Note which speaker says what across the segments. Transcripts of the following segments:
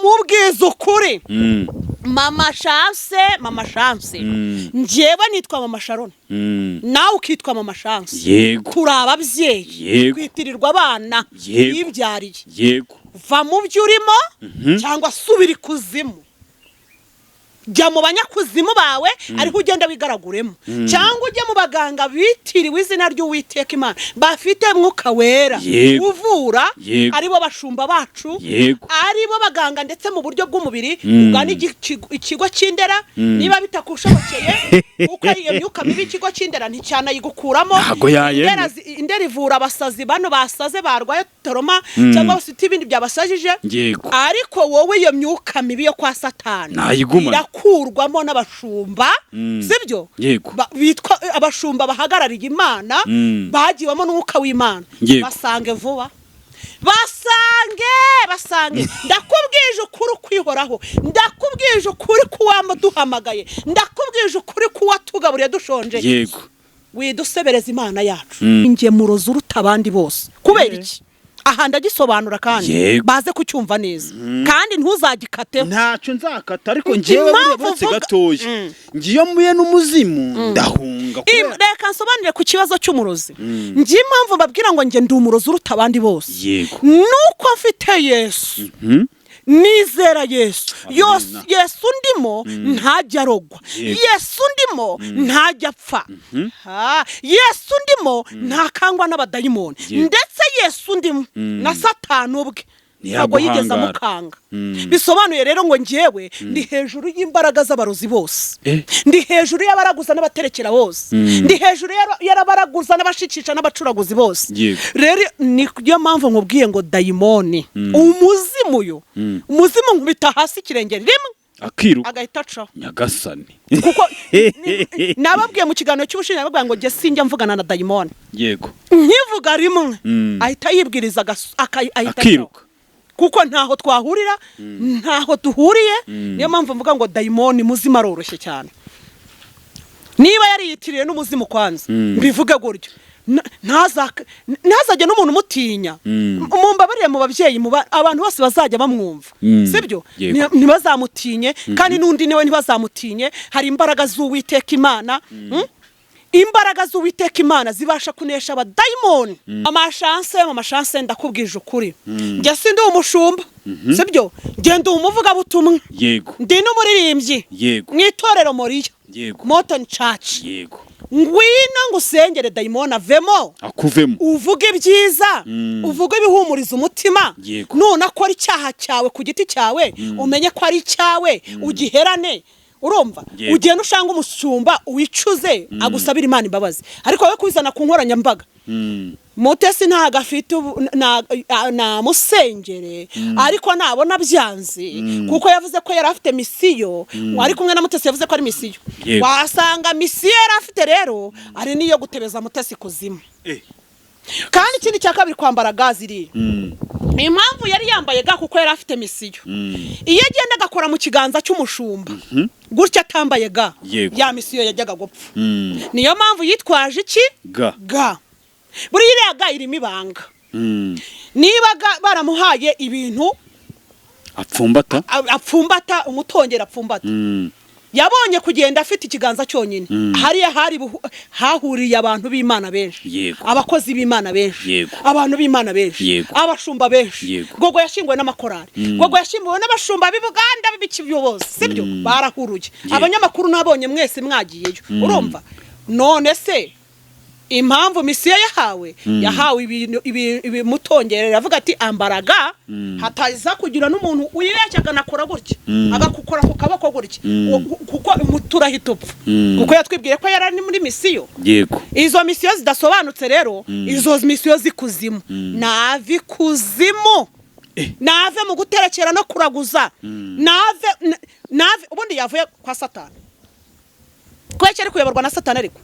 Speaker 1: Mubwiza ukuri, Mama Chance, Mama Chance, njyewe nitwa Mama Sharon, nawe ukitwa Mama Chance. Turi ababyeyi, twitirirwa abana bibyariye. Va mu byo urimo cyangwa subira ikuzimu, jya mu banyakuzimu bawe ariho ugenda wigaraguremo, cyangwa ujye mu baganga bitiriwe izina ry'Uwiteka Imana, bafite Mwuka Wera uvura, aribo bashumba bacu, aribo baganga, ndetse mu buryo bw'umubiri ugana ikigo cy'Indera niba bitakushobokeye, kuko iyo myuka mibi ikigo cy'Indera nticyanayigukuramo.
Speaker 2: Ntago yayemera.
Speaker 1: Indera ivura abasazi, bano basaze, barwaye trauma cyangwa bafite ibindi byabasajije. Ariko wowe iyo myuka mibi yo kwa Satani
Speaker 2: Nayigumana.
Speaker 1: irakurwamo n'abashumba, sibyo?
Speaker 2: Yego.
Speaker 1: Bitwa abashumba bahagarariye Imana, bagiwemo n'umwuka w'Imana. Basange vuba, basange, basange. Ndakubwije ukuri kwihoraho, ndakubwije ukuri kuwaduhamagaye, ndakubwije ukuri kuwatugaburiye dushonje. Widusebereza Imana yacu. Ingemuro uruta abandi bose. Kubera iki? Aha ndagisobanura kandi baze kucyumva neza, kandi ntuzagikateho.
Speaker 2: Ntacyo nzakata, ariko njyewe
Speaker 1: Impamvu
Speaker 2: buretse gatoya, ngiyo mbuye n'umuzimu ndahunga
Speaker 1: Reka nsobanure ku kibazo cy'umurozi. Njye impamvu mbabwira ngo njye ndi umurozi uruta abandi bose, nuko mfite Yesu, nizera Yesu. Yesu ndimo ntajya arogwa. Yesu ndimo ntajya apfa. Ha, Yesu ndimo ntakangwa n'abadayimoni. Ndetse Yesu ndimo na Satani ubwe ntabwo yigeze
Speaker 2: Ntiyaguhangara.
Speaker 1: amukanga. Bisobanuye rero ngo njyewe ndi hejuru y'imbaraga z'abarozi bose, ndi hejuru y'abaraguza n'abaterekera bose, ndi hejuru y'abaraguza n'abashikisha n'abacuraguzi bose. Rero niyo mpamvu nkubwiye ngo dayimoni, umuzimu, uyu umuzimu nkubita hasi ikirenge rimwe,
Speaker 2: Akiruka.
Speaker 1: agahita acaho.
Speaker 2: Nyagasani.
Speaker 1: Kuko nababwiye mu kiganiro cy'ubushinja, nababwiye ngo njye sinjya mvugana na dayimoni. Nkivuga rimwe, ahita yibwiriza ahita
Speaker 2: Akiruka.
Speaker 1: acaho. Kuko ntaho twahurira, ntaho duhuriye. Niyo mpamvu mvuga ngo dayimoni muzima aroroshye cyane, niba yariyitiriye n'umuzimu. Kwanza mbivuge gutyo, ntazajya n'umuntu umutinya. Mumbabarire mu babyeyi, abantu bose bazajya bamwumva, sibyo? Ntibazamutinye, kandi n'undi nawe ntibazamutinye. Hari imbaraga z'Uwiteka Imana, Imbaraga z'Uwiteka Imana zibasha kunesha abadayimoni. Amashanse, amashanse, ndakubwije ukuri, njye sindi umushumba, sibyo? Njye ndi umuvugabutumwa, ndi n'umuririmbyi mu itorero Moriya Mountain Church. Ngwino ngusengere dayimoni avemo,
Speaker 2: Akuvemo.
Speaker 1: uvuge ibyiza, uvuge ibihumuriza umutima. Nunakora icyaha cyawe ku giti cyawe, umenye ko ari icyawe, ugiherane, urumva? Ugenda ushanga umushumba, wicuze, agusabira Imana imbabazi. Ariko wowe kubizana ku nkoranyambaga, Mutesi ntago afite namusengere, ariko nabona byanze, kuko yavuze ko yari afite mission, ari kumwe na Mutesi, yavuze ko ari mission. Wasanga mission yari afite rero ari n'iyo gutebeza Mutesi kuzimu. Kandi ikindi cya kabiri, kwambara ga ziriya, impamvu yari yambaye ga, kuko yari afite mission. Iyo agenda agakora mu kiganza cy'umushumba gutya atambaye ga, ya mission yajyaga gupfa. Niyo mpamvu yitwaje iki?
Speaker 2: Ga.
Speaker 1: Ga. Buriya iriya ga irimo ibanga. Niba ga baramuhaye ibintu
Speaker 2: Apfumbata.
Speaker 1: Apfumbata, umutongera apfumbata, yabonye kugenda afite ikiganza cyonyine hariya hari hahuriye abantu b'Imana benshi, abakozi b'Imana benshi, abantu b'Imana benshi, abashumba benshi. Gogo yashyinguwe n'amakorari, Gogo yashyinguwe n'abashumba b'i Buganda b'ikiyobozi, sibyo? Barahuruye. Abanyamakuru nabonye mwese mwagiyeyo, urumva? None se impamvu mission yahawe ibintu ibimutongerera, avuga ati ambaraga, hataza kugira n'umuntu wibeshya akanakora gutya, agakukora ku kaboko gutya, kuko umuti urahita upfa, kuko yatwibwiye ko yari ari muri mission. Izo mission zidasobanutse rero, izo mission z'ikuzimu, nave ikuzimu, nave mu guterekera no kuraguza, nave nave. Ubundi yavuye kwa Satani, kubera ari kuyoborwa na Satani. Ariko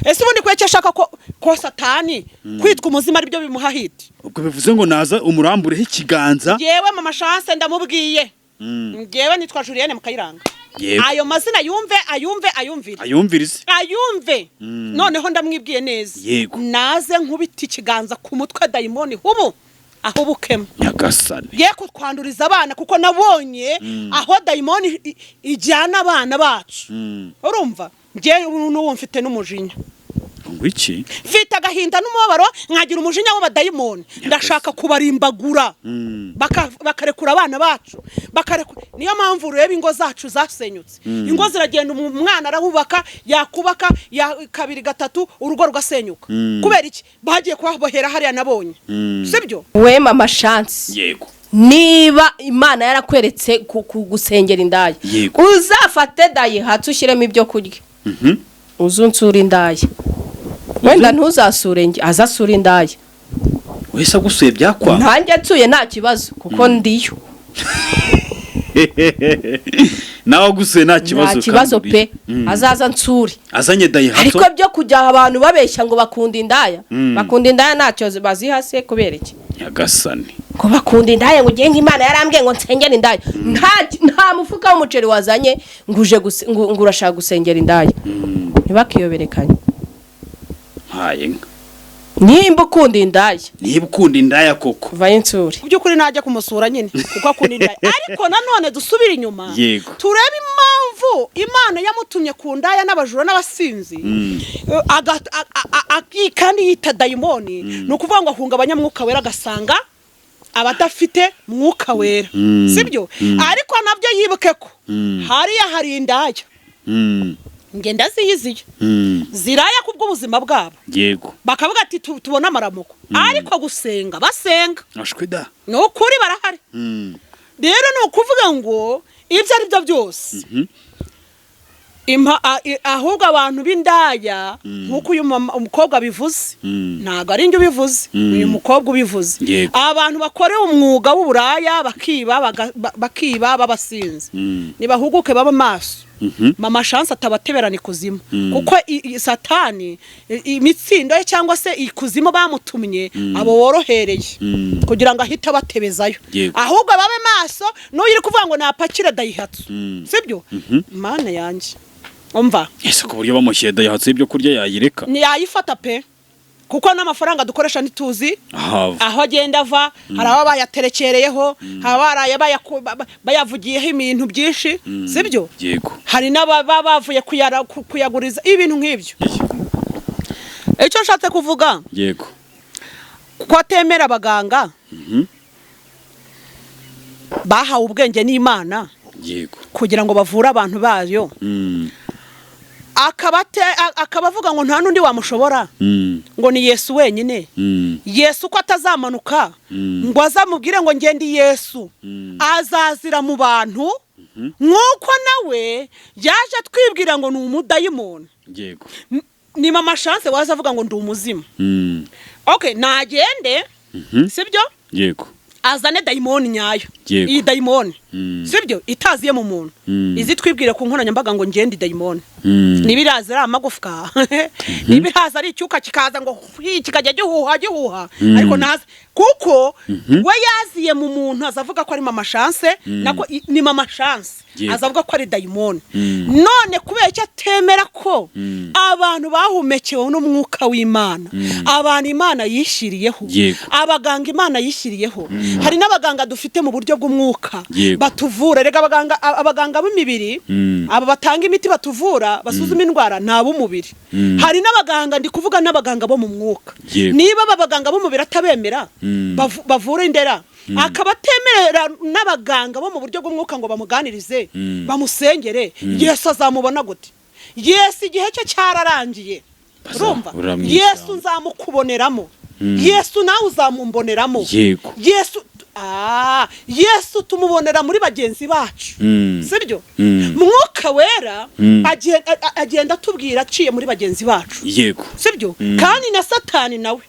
Speaker 1: ese ubundi kubera ashaka ko Satani kwitwa umuzima aribyo bimuha hit?
Speaker 2: Ubwo bivuze ngo naza umurambureho ikiganza.
Speaker 1: Yewe, Mama Chance, ndamubwiye, ngewe nitwa Julienne Mukayiranga. Ayo mazina yumve, ayumve, ayumvire.
Speaker 2: Ayumvirize.
Speaker 1: Ayumve. Noneho ndamwibwiye neza. Naze nkubita ikiganza ku mutwe dayimoni hubu. Ahubukemo.
Speaker 2: Nyagasani.
Speaker 1: Ye kutwanduriza abana, kuko nabonye aho dayimoni ijyana abana bacu. Urumva, njye n'ubu mfite n'umujinya.
Speaker 2: Ngo iki?
Speaker 1: Mfite agahinda n'umubabaro, nkagira umujinya w'abadayimoni, ndashaka kubarimbagura, bakarekura abana bacu, bakarekura. Niyo mpamvu ureba ingo zacu zasenyutse. Ingo ziragenda, umwana arahubaka, yakubaka ya kabiri, gatatu, urugo rugasenyuka. Kubera iki? Bagiye kubabohera hariya nabonye, sibyo?
Speaker 3: We Mama Chance,
Speaker 2: Yego.
Speaker 3: niba Imana yarakweretse gusengera indaya, uzafate Daihatsu ushyiremo ibyo kurya, uzunsura indaya. Wenda ntuzasure njye, azasura indaya.
Speaker 2: Wese agusuye byakwanga.
Speaker 3: Ntanjye nsuye nta kibazo, kuko ndiyo.
Speaker 2: Nawe agusuye nta kibazo.
Speaker 3: Nta kibazo.
Speaker 2: Kandi
Speaker 3: Pe, azaza nsure.
Speaker 2: Azanye Daihatsu.
Speaker 3: Ariko byo kujya abantu babeshya ngo bakunda indaya, bakunda indaya ntacyo baziha se, kubera iki?
Speaker 2: Nyagasani.
Speaker 3: Ngo bakunda indaya, ngo ugiye, Imana yarambwiye ngo nsengere indaya. Nta mufuka w'umuceri wazanye ngo uje ngo urashaka gusengera indaya. Ntibakiyoberekanye.
Speaker 2: Mpaye nka.
Speaker 3: Nimba ukunda indaya,
Speaker 2: Niba ukunda indaya koko,
Speaker 3: vayo insure.
Speaker 1: Mu by'ukuri najya kumusura nyine kuko akunda indaya, ariko nanone dusubire inyuma, turebe impamvu Imana yamutumye ku ndaya n'abajura n'abasinzi. Kandi yita dayimoni, ni ukuvuga ngo ahunga abanyamwuka wera, agasanga abadafite mwuka wera, sibyo? Ariko nabyo yibuke ko hariya hari indaya, ngenda ziyiziye, ziraya kubw'ubuzima bwabo, bakavuga ati tubone amaramuko, ariko gusenga basenga.
Speaker 2: Ashwe da.
Speaker 1: Ni ukuri barahari. Rero ni ukuvuga ngo ibyo ari byo byose, ahubwo abantu b'indaya, nk'uko uyu umukobwa abivuze, ntabwo ari njye ubivuze, uyu mukobwa ubivuze, abantu bakora umwuga w'uburaya, bakiba, bakiba babasinze, nibahuguke babe maso. Mama Chance atabateberana ikuzimu, kuko Satani imitsindo ye cyangwa se ikuzimu bamutumye abo worohereye kugira ngo ahite abatebezayo. Ahubwo babe maso. N'uyu uri kuvuga ngo napakire Daihatsu, sibyo? Mana yanjye, umva.
Speaker 2: Ese ku buryo bamushyira Daihatsu ibyo kurya yayireka?
Speaker 1: Ntiyayifata pe, kuko n'amafaranga dukoresha ntituzi
Speaker 2: Ahava.
Speaker 1: aho agenda ava. Hari ababa bayaterekereyeho, hari abaraye bayavugiyeho ibintu byinshi, sibyo?
Speaker 2: Yego.
Speaker 1: Hari n'ababa bavuye kuyaguriza, ibintu nk'ibyo. Icyo nshatse kuvuga, ko atemera abaganga bahawe ubwenge n'Imana kugira ngo bavure abantu bayo, akaba avuga ngo nta n'undi wamushobora, ngo ni Yesu wenyine. Yesu ko atazamanuka ngo azamubwire ngo ngende? Yesu azazira mu bantu nk'uko nawe yaje twibwira ngo ni umudayimoni. Ni Mama Chance waza avuga ngo ndi umuzimu. Okay, nagende, sibyo?
Speaker 2: Yego.
Speaker 1: Azane dayimoni nyayo.
Speaker 2: Yego.
Speaker 1: Iyi dayimoni, sibyo, itaziye mu muntu, izi twibwire ku nkoranyambaga ngo ngende dayimoni. Nibiraza ari amagufwa, nibiraza ari icyuka kikaza ngo hwi, kikajya gihuha gihuha, ariko ntazi kuko we yaziye mu muntu, aza avuga ko ari Mama Chance, nako ni Mama Chance, aza avuga ko ari dayimoni. None kubera icyo atemera ko abantu bahumekewe n'umwuka w'Imana, abantu Imana yishyiriyeho, abaganga Imana yishyiriyeho, hari n'abaganga dufite mu buryo bw'umwuka batuvura. Rega abaganga b'imibiri, aba batanga imiti, batuvura, basuzuma indwara, ni ab'umubiri. Hari n'abaganga, ndi kuvuga n'abaganga bo mu mwuka. Niba aba baganga b'umubiri atabemera, bavura indera, akaba atemerera n'abaganga bo mu buryo bw'umwuka ngo bamuganirize, bamusengere, Yesu azamubona gute? Yesu igihe cye cyararangiye. Urumva?
Speaker 2: Uramwishyura.
Speaker 1: Yesu nzamukuboneramo, Yesu nawe uzamumboneramo. Yesu, Yesu tumubonera muri bagenzi bacu, sibyo? Mwuka Wera agenda atubwira aciye muri bagenzi bacu, sibyo? Kandi na Satani nawe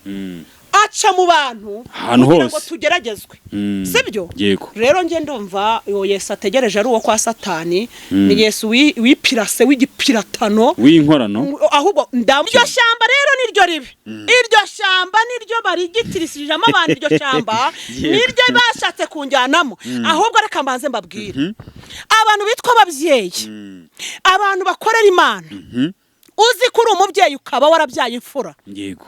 Speaker 1: aca mu bantu
Speaker 2: Ahantu
Speaker 1: kugira ngo
Speaker 2: hose.
Speaker 1: tugeragezwe, sibyo?
Speaker 2: Yego.
Speaker 1: Rero njye ndumva uwo Yesu ategereje ari uwo kwa Satani, ni Yesu wipirase, w'igipiratano,
Speaker 2: W'inkorano.
Speaker 1: Ahubwo iryo shyamba rero niryo ribi, iryo shyamba niryo barigitirisijemo abantu, iryo shyamba niryo bashatse kunjyanamo. Ahubwo reka mbanze mbabwire abantu bitwa ababyeyi, abantu bakorera Imana. Uzi ko uri umubyeyi ukaba warabyaye imfura,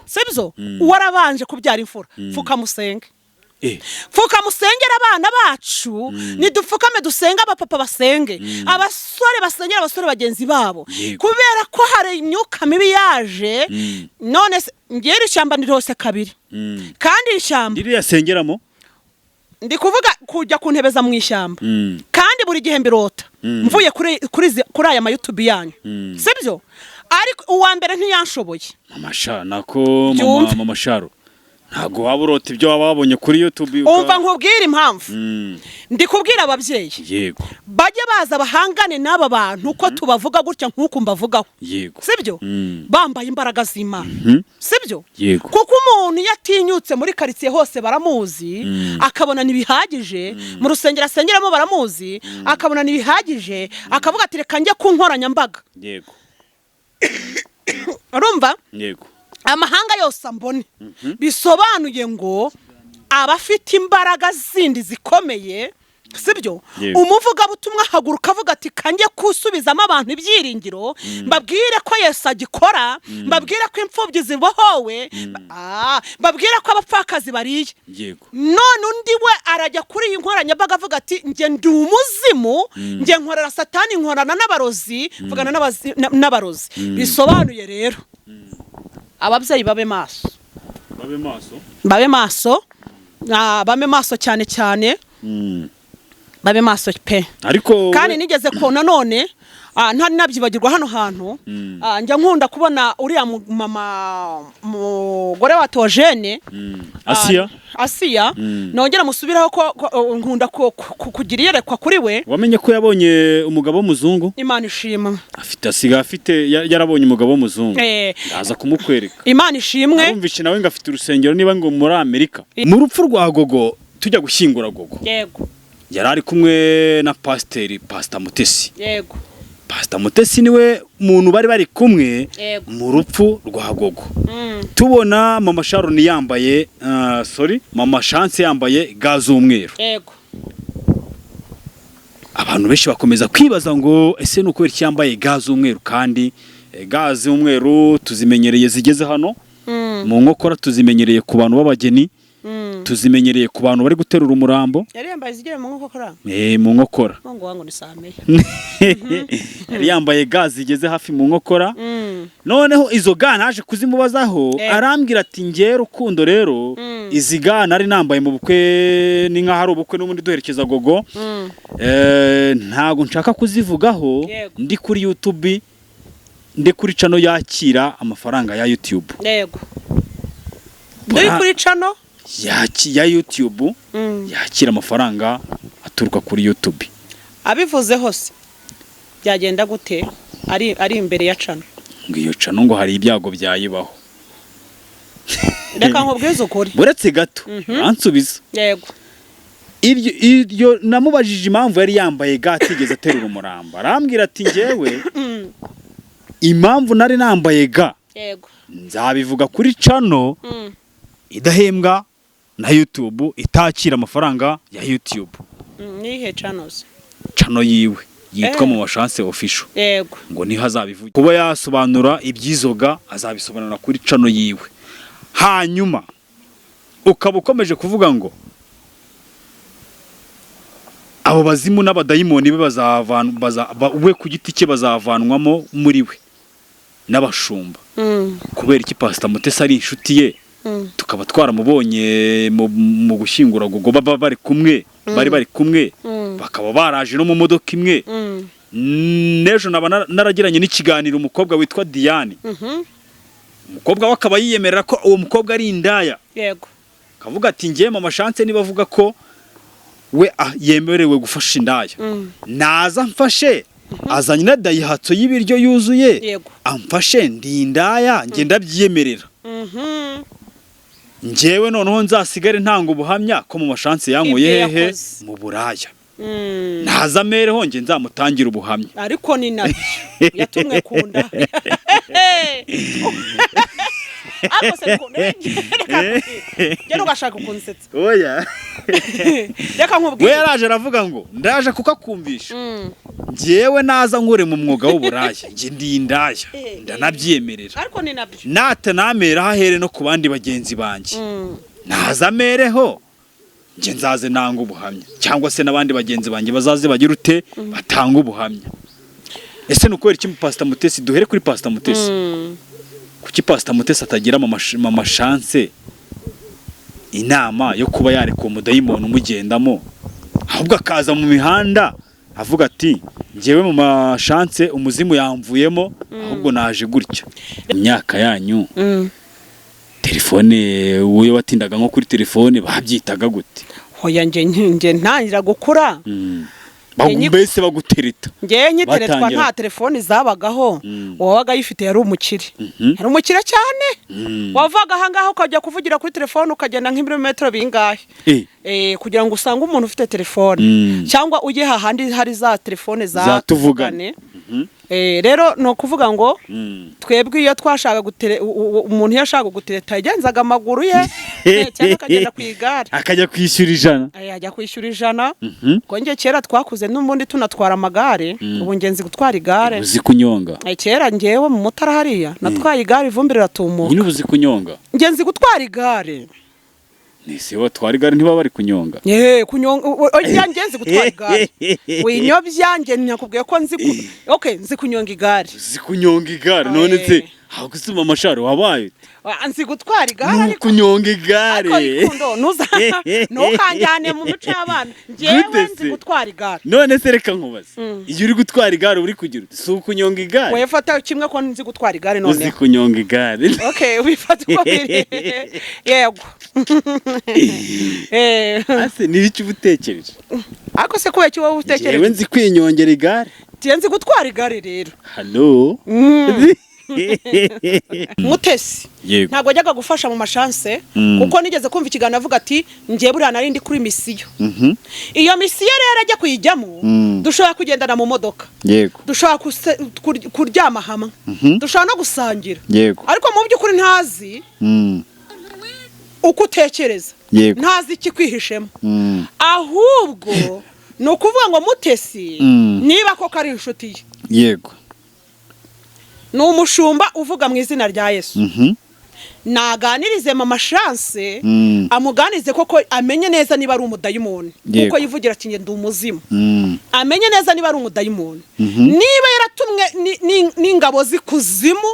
Speaker 1: sibyo? Warabanje kubyara imfura, pfukamusenge. Pfuka musengere abana bacu, nidupfukame dusenge, abapapa basenge, abasore basengere abasore bagenzi babo, kubera ko hari imyuka mibi yaje. None se ngewe iri shyamba ndirose kabiri, kandi iri shyamba
Speaker 2: ririya asengeramo.
Speaker 1: Ndi kuvuga kujya kuntebeza mu ishyamba, kandi buri gihe mbirota mvuye kuri aya ma YouTube yanyu, sibyo? Ariko uwa mbere ntiyanshoboye.
Speaker 2: Mama sha, nako mama.
Speaker 1: Byumve.
Speaker 2: Mama Sharo, ntabwo waba urota ibyo waba wabonye kuri YouTube
Speaker 1: Umva nkubwire impamvu ndi kubwira ababyeyi bajye baza bahangane n'aba bantu, ko tubavuga gutya nk'uku mbavugaho, sibyo? Bambaye imbaraga z'Imana, sibyo?
Speaker 2: Yego.
Speaker 1: Kuko umuntu iyo atinyutse muri karitsiye hose baramuzi, akabona ntibihagije, mu rusengero asengeramo baramuzi, akabona ntibihagije, akavuga ati: "Reka njye ku nkoranyambaga." Urumva?
Speaker 2: Yego.
Speaker 1: Amahanga yose ambone. Bisobanuye ngo abafite imbaraga zindi zikomeye, sibyo?
Speaker 2: Yego.
Speaker 1: Umuvugabutumwa ahaguruka avuga ati: "Kanjye kusubizamo abantu ibyiringiro, mbabwire ko Yesu agikora, mbabwire ko imfubyi zibohowe, mbabwire ko abapfakazi bariye." None undi we arajya kuri iyi nkoranyambaga avuga ati: "Njye ndi umuzimu, njye nkorera Satani, nkorana n'abarozi, mvugana n'abarozi." Bisobanuye rero ababyeyi babe maso.
Speaker 2: Babe maso.
Speaker 1: Babe maso, babe maso cyane cyane, babe maso pe.
Speaker 2: Ariko
Speaker 1: Kandi nigeze ko nanone ntari nabyibagirwa hano hantu, njya nkunda kubona uriya mama mugore wa Tojene.
Speaker 2: Asiya.
Speaker 1: Asiya. Nongera musubiraho ko nkunda kugira iyerekwa kuri we.
Speaker 2: Wamenye ko yabonye umugabo w'umuzungu?
Speaker 1: Imana ishimwe.
Speaker 2: Afite, asigaye afite, yarabonye umugabo w'umuzungu. Ndaza kumukwereka.
Speaker 1: Imana ishimwe.
Speaker 2: Arumvishe nawe ngo afite urusengero, niba ngo muri Amerika. Mu rupfu rwa Gogo, tujya gushyingura Gogo, yari ari kumwe na pasiteri, Pasita Mutesi. Pasita Mutesi niwe muntu bari bari kumwe mu rupfu rwa Gogo. Tubona mama Sharon yambaye, sorry, mama Chance yambaye ga z'umweru. Abantu benshi bakomeza kwibaza ngo: "Ese ni ukubera iki yambaye ga z'umweru?" Kandi ga z'umweru tuzimenyereye zigeze hano mu nkokora, tuzimenyereye ku bantu b'abageni, tuzimenyereye ku bantu bari guterura umurambo.
Speaker 1: Yari yambaye izigera mu nkokora?
Speaker 2: Mu nkokora.
Speaker 1: Ngo wangu ni saa meya.
Speaker 2: Yari yambaye ga zigeze hafi mu nkokora. Noneho izo ga naje kuzimubazaho, arambwira ati: "Ngewe Rukundo rero, izi ga nari nambaye mu bukwe, ni nk'aho ari ubukwe n'ubundi duherekeza Gogo. Ntago nshaka kuzivugaho ndi kuri YouTube, ndi kuri channel yakira amafaranga ya YouTube."
Speaker 1: Yego, nduri kuri channel
Speaker 2: Ya YouTube, yakira amafaranga aturuka kuri YouTube.
Speaker 1: Abivuze hose byagenda gute ari imbere ya channel?
Speaker 2: Ngo iyo channel ngo hari ibyago byayibaho.
Speaker 1: Reka nkubwize ukuri.
Speaker 2: Buretse gato, uransubiza.
Speaker 1: Yego.
Speaker 2: Iryo namubajije impamvu yari yambaye ga atigeze aterura umurambo, arambwira ati: "Njyewe impamvu nari nambaye ga nzabivuga kuri channel idahembwa na YouTube, itakira amafaranga ya YouTube."
Speaker 1: Nihe channels?
Speaker 2: Channel yiwe yitwa Mama Chance Official. Ngo niho azabivuga. Kuba yasobanura iby'izo ga, azabisobanura kuri channel yiwe. Hanyuma ukaba ukomeje kuvuga ngo abo bazimu n'abadayimoni be we ku giti cye bazavanwamo muri we n'abashumba. Kubera iki Pasita Mutesi ari inshuti ye, tukaba twaramubonye mu gushyingura Gogo baba bari kumwe, bari bari kumwe, bakaba baraje no mu modoka imwe? N'ejo naba naragiranye n'ikiganiro umukobwa witwa Diane, umukobwa we akaba yiyemerera ko uwo mukobwa ari indaya, akavuga ati: "Ngiye Mama Chance niba avuga ko we yemerewe gufasha indaya, naza mfashe, azanye na Daihatsu y'ibiryo yuzuye, amfashe, ndi indaya njye ndabyiyemerera. Njyewe noneho nzasigare ntanga ubuhamya ko Mama Chance yankuye
Speaker 1: Ibyo
Speaker 2: hehe
Speaker 1: yakoze.
Speaker 2: mu buraya. Naza amereho, njye nzamutangira ubuhamya."
Speaker 1: Ariko ni nabyo yatumwe ku nda. Ariko se reka ngende, ugashaka kunsetsa.
Speaker 2: Oya.
Speaker 1: Reka
Speaker 2: We
Speaker 1: nkubwire.
Speaker 2: yaraje aravuga ngo: "Ndaje kukakumvisha, njyewe naza nkure mu mwuga w'uburaya, njye ndi indaya, ndanabyemerera."
Speaker 1: Ariko ni nabyo.
Speaker 2: Nata namera ahere no ku bandi bagenzi banjye, naza amereho. Njye nzaze nanga ubuhamya, cyangwa se n'abandi bagenzi banjye bazaze bagira ute, batanga ubuhamya. Ese ni ukubera iki Pastor Mutesi, duhere kuri Pastor Mutesi, kuki Pastor Mutesi atagira Mama Chance inama yo kuba yareka uwo mudayimoni umugendamo, ahubwo akaza mu mihanda avuga ati: "Njyewe Mama Chance umuzimu yamvuyemo, ahubwo naje gutya"? Imyaka yanyu, telefone, uwo watindaga nko kuri telefone babyitaga gute?
Speaker 1: Hoya, nge ntangira gukura,
Speaker 2: Mbese bagutereta?
Speaker 1: Ngewe nkiteretwa,
Speaker 2: Batangira.
Speaker 1: nta telefoni zabagaho. Uwabaga ayifite yari umukire, yari umukire cyane. Wavaga ahangaha ukajya kuvugira kuri telefone, ukagenda nk'ibirometero bingahe kugira ngo usange umuntu ufite telefone, cyangwa ujye hahandi hari za telefone za
Speaker 2: Za tuvugane.
Speaker 1: Rero ni ukuvuga ngo twebwe iyo twashaka gutere umuntu iyo ashaka gutereta yagenzaga amaguru ye, cyangwa akagenda ku igare.
Speaker 2: Akajya kwishyura 100.
Speaker 1: Ajya kwishyura 100. Ngo njye kera twakuze n'ubundi tunatwara amagare, ubu ngenzi gutwara igare.
Speaker 2: Uzi kunyonga?
Speaker 1: Kera ngewe mu Mutara hariya natwaye igare, ivumbi riratumuka.
Speaker 2: Nyine uzi kunyonga?
Speaker 1: Ngenzi gutwara igare.
Speaker 2: Nese batwara igare ntibaba bari kunyonga?
Speaker 1: Ye, kunyonga, oya, ngenzi gutwara igare, winyobya. Nge nakubwiye ko nzi okay, nzi kunyonga igare.
Speaker 2: Uzi kunyonga igare? None se aho gusuma amasharo wabaye ute?
Speaker 1: Ah, nzi gutwara igare.
Speaker 2: Ni
Speaker 1: Ariko
Speaker 2: ukunyonga igare.
Speaker 1: Ariko Rukundo, ntukanjyane mu mico y'abana. Ngewe
Speaker 2: Gute
Speaker 1: nzi
Speaker 2: se?
Speaker 1: gutwara igare.
Speaker 2: None se reka nkubaze, iyo uri gutwara igare uri kugira ute? Si ukunyonga igare?
Speaker 1: Wowe fata kimwe ko nzi gutwara igare.
Speaker 2: Uzi
Speaker 1: Noneho
Speaker 2: kunyonga igare.
Speaker 1: Okay, ubifata uko biri, yego.
Speaker 2: Ase ni iki uba utekereje?
Speaker 1: Ariko se kubera iki wowe utekereje?
Speaker 2: Njyewe nzi kwinyongera igare.
Speaker 1: Njye nzi gutwara igare rero.
Speaker 2: Halo.
Speaker 1: Mutesi ntabwo ajyaga gufasha mu mashanse, kuko nigeze kumva ikiganiro avuga ati: "Njye buriya nari ndi kuri mission." Iyo mission rero ajya kuyijyamo, dushobora kugendana mu modoka, dushobora kuryama hamwe, dushobora no gusangira, ariko mu by'ukuri ntazi uko utekereza, ntazi ikikwihishemo. Ahubwo ni ukuvuga ngo Mutesi, niba koko ari inshuti ye, ni umushumba uvuga mu izina rya Yesu, naganirize Mama Chance, amuganirize koko amenye neza niba ari umudayimoni, kuko yivugira ati: "Njye ndi umuzimu." Amenye neza niba ari umudayimoni, niba yaratumwe n'ingabo z'ikuzimu,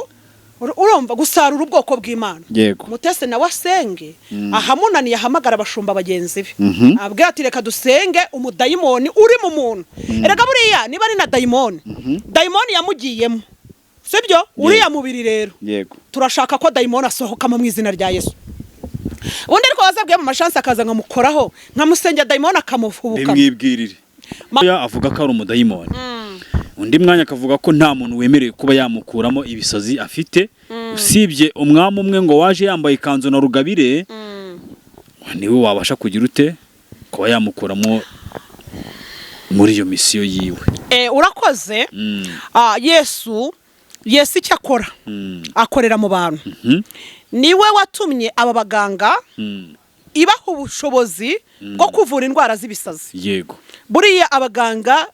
Speaker 1: urumva, gusarura ubwoko bw'Imana. Mutesi nawe asenge, ahamunaniye ahamagara abashumba bagenzi be, abwira ati: "Reka dusenge umudayimoni uri mu muntu." Erega buriya niba ari na dayimoni, dayimoni yamugiyemo, sibyo? Uriya mubiri rero, turashaka ko dayimoni asohokamo mu izina rya Yesu. Ubundi ariko wazabwiye Mama Chance akaza nkamukoraho, nkamusengera, dayimoni akamuhubuka.
Speaker 2: Bimwibwirire. Ya, avuga ko ari umudayimoni, undi mwanya akavuga ko nta muntu wemerewe kuba yamukuramo ibisazi afite usibye umwami umwe ngo waje yambaye ikanzu na rugabire, niwe wabasha kugira ute, kuba yamukuramo muri iyo mission yiwe.
Speaker 1: Urakoze. Ah, Yesu icyo akora, akorera mu bantu. Niwe watumye aba baganga, ibaha ubushobozi bwo kuvura indwara z'ibisazi. Buriya abaganga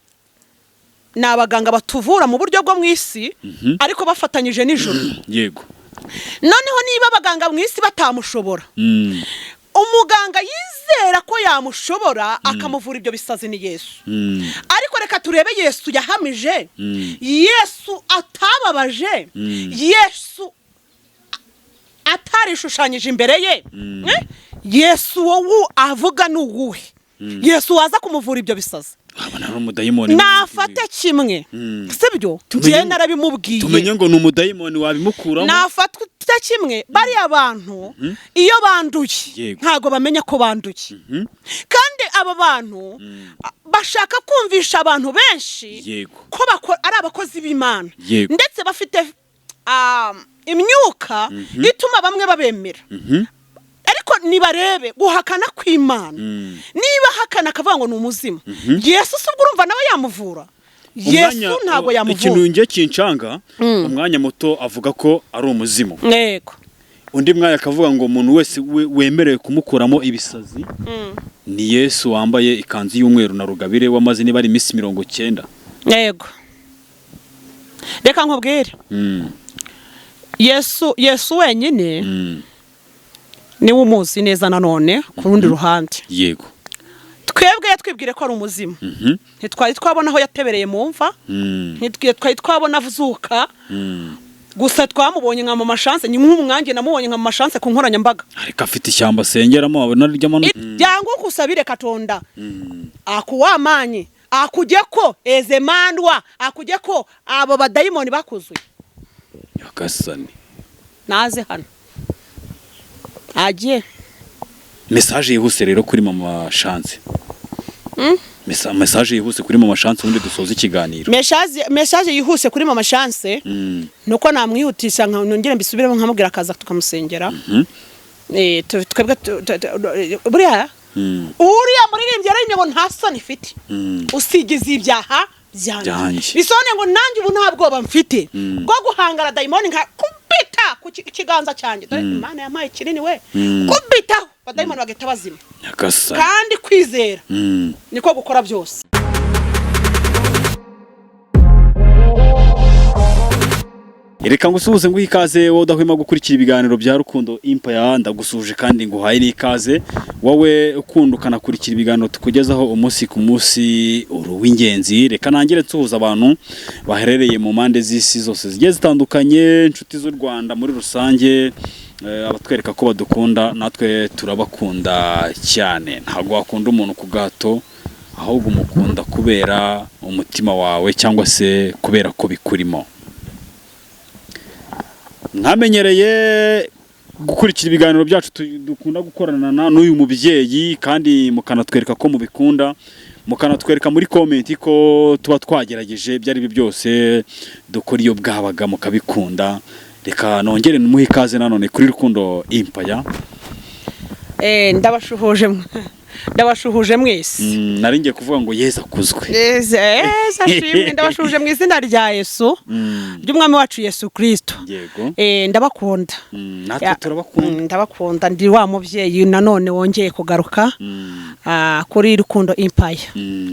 Speaker 1: ni abaganga batuvura mu buryo bwo mu isi, ariko bafatanyije n'ijuru. Noneho niba abaganga mu isi batamushobora, umuganga yizera ko yamushobora akamuvura ibyo bisazi ni Yesu. Ariko reka turebe Yesu yahamije, Yesu atababaje, Yesu atarishushanyije imbere ye. Eh? Yesu wowe avuga ni uwuhe Yesu waza kumuvura ibyo bisazi?
Speaker 2: Wabona ari umudayimoni.
Speaker 1: Nafate kimwe, sibyo? Njyewe narabimubwiye.
Speaker 2: Tumenye ngo ni umudayimoni wabimukuramo.
Speaker 1: Nafata kimwe, bariya bantu iyo banduye, ntago bamenya ko banduye. Kandi aba bantu bashaka kumvisha abantu benshi ko ari abakozi b'Imana, ndetse bafite imyuka ituma bamwe babemera. Ariko nibarebe guhakana kw'Imana. Niba ahakana akavuga ngo ni umuzimu, Yesu si ubwo urumva nawe yamuvura? Yesu ntabwo
Speaker 2: Ikintu
Speaker 1: yamuvura.
Speaker 2: njye kincanga, umwanya muto avuga ko ari umuzimu, undi mwanya akavuga ngo umuntu wese wemerewe kumukuramo ibisazi ni Yesu wambaye ikanzu y'umweru na rugabire, wamaze niba ari iminsi 90.
Speaker 1: Yego, reka nkubwire. Yesu wenyine niwe umuzi neza. Nanone ku rundi ruhande, Twebwe yatwibwire ko ari umuzimu, ntitwari twabona aho yatebereye mu mva, ntitwari twabona avuzuka. Gusa twamubonye nka Mama Chance, ni nk'umwanjye namubonye nka Mama Chance ku nkoranyambaga.
Speaker 2: Ariko afite ishyamba asengeramo, abona ry'amano.
Speaker 1: Jangu kusabire Katonda akuwa amaanyi, akujeko ezemandwa, akujeko abo badayimoni bakuzuye.
Speaker 2: Nyagasani.
Speaker 1: Naze hano agiye.
Speaker 2: Message yihuse rero kuri Mama Chance. Message yihuse kuri Mama Chance, ubundi dusoza ikiganiro.
Speaker 1: Message yihuse kuri Mama Chance nuko namwihutisha nongere mbisubiremo, nkamubwira akaza tukamusengera. Twebwe buriya uriya muririmbyi yararimbye ngo nta soni ifite usigize ibyaha byanjye.
Speaker 2: Byanjye.
Speaker 1: Bisobanuye ngo nanjye ubu nta bwoba mfite bwo guhangara dayimoni, nka kubita ku kiganza cyanjye. Dore Imana yampaye kinini we, kubitaho badayimoni bagahita bazima.
Speaker 2: Nyagasani.
Speaker 1: Kandi kwizera niko gukora byose.
Speaker 2: Reka ngusuhuze, nguhe ikaze wowe udahwema gukurikira ibiganiro bya Rukundo Empire. Ndagusuhuje kandi nguhaye n'ikaze, wowe ukunda ukanakurikira ibiganiro tukugezaho umunsi ku munsi, uri uw'ingenzi. Reka nangire nsuhuza abantu baherereye mu mpande z'isi zose zigiye zitandukanye, inshuti z'u Rwanda muri rusange, abatwereka ko badukunda, natwe turabakunda cyane. Ntabwo wakunda umuntu ku gato, ahubwo umukunda kubera umutima wawe cyangwa se kubera ko bikurimo. Mwamenyereye gukurikira ibiganiro byacu dukunda gukorana n'uyu mubyeyi, kandi mukanatwereka ko mubikunda, mukanatwereka muri comment ko tuba twagerageje ibyo ari byo byose dukora iyo bwabaga mukabikunda. Reka nongere numuhe ikaze nanone kuri Rukundo Empire.
Speaker 1: Ndabashuhuje mwese.
Speaker 2: Nari ngiye kuvuga ngo Yezu akuzwe.
Speaker 1: Yesu ashimwe. Ndabashuhuje mu izina rya Yesu, ry'umwami wacu Yesu Kristo.
Speaker 2: Yego.
Speaker 1: Ndabakunda.
Speaker 2: Natwe turabakunda.
Speaker 1: Ndabakunda, ndi wa mubyeyi nanone wongeye kugaruka kuri Rukundo Empire.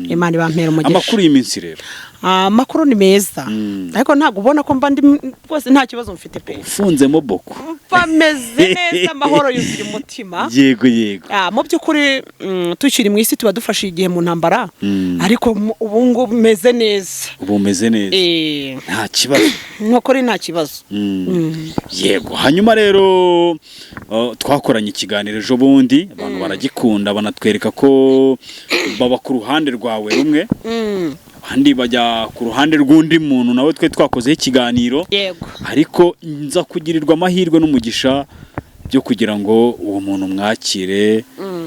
Speaker 1: Imana ibampera umugisha.
Speaker 2: Amakuru y'iminsi rero?
Speaker 1: Amakuru ni meza, ariko ntabwo ubona ko mba ndi rwose nta kibazo mfite pe.
Speaker 2: Ufunzemo boko.
Speaker 1: Mba meze neza, amahoro yuzuye umutima.
Speaker 2: Yego yego.
Speaker 1: Mu by'ukuri tukiri mu isi tuba dufashe igihe mu ntambara, ariko ubu ngubu meze neza.
Speaker 2: Ubu umeze neza, nta kibazo.
Speaker 1: Nukuri nta kibazo.
Speaker 2: Yego. Hanyuma rero twakoranye ikiganiro ejo bundi, abantu baragikunda, banatwereka ko baba ku ruhande rwawe rumwe, abandi bajya ku ruhande rw'undi muntu nawe twe twakozeho ikiganiro. Ariko nza kugirirwa amahirwe n'umugisha byo kugira ngo uwo muntu mwakire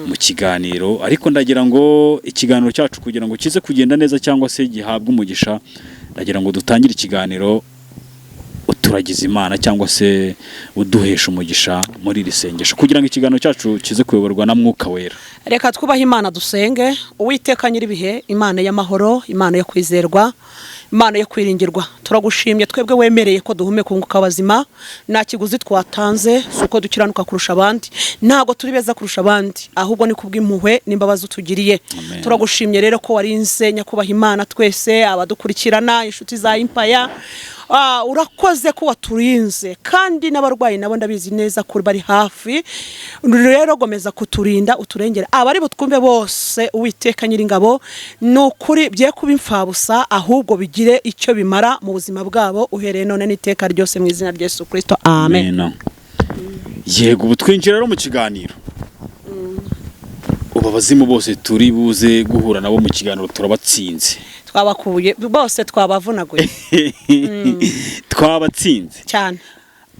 Speaker 2: mu kiganiro. Ariko ndagira ngo ikiganiro cyacu kugira ngo kize kugenda neza cyangwa se gihabwe umugisha, ndagira ngo dutangire ikiganiro uturagiza Imana cyangwa se uduhesha umugisha muri iri sengesho, kugira ngo ikiganiro cyacu kize kuyoborwa na Mwuka Wera.
Speaker 1: Reka twubahe Imana, dusenge. Uwiteka nyir'ibihe, Imana y'amahoro, Imana yo kwizerwa, Imana yo kwiringirwa, turagushimye twebwe wemereye ko duhumeka umwuka w'abazima. Nta kiguzi twatanze, si uko dukiranuka kurusha abandi, ntabwo turi beza kurusha abandi, ahubwo ni kubw'impuhwe n'imbabazi utugiriye.
Speaker 2: Amen.
Speaker 1: Turagushimye rero ko warinze nyakubaha Imana twese abadukurikirana, inshuti za Empire. Urakoze ko waturinze, kandi n'abarwayi nabo ndabizi neza ko bari hafi. Rero gomeza kuturinda, uturengere abari butwumve bose. Uwiteka nyiringabo, ni ukuri bye kuba imfabusa, ahubwo bigire icyo bimara mu buzima bwabo uhereye none n'iteka ryose, mu izina rya Yesu Kristo, amen.
Speaker 2: Amen. Yego, ubu twinjira rero mu kiganiro. Ubu abazimu bose turi buze guhura nabo mu kiganiro turabatsinze.
Speaker 1: Twabakuye bose, twabavunaguye.
Speaker 2: Twabatsinze.
Speaker 1: Cyane.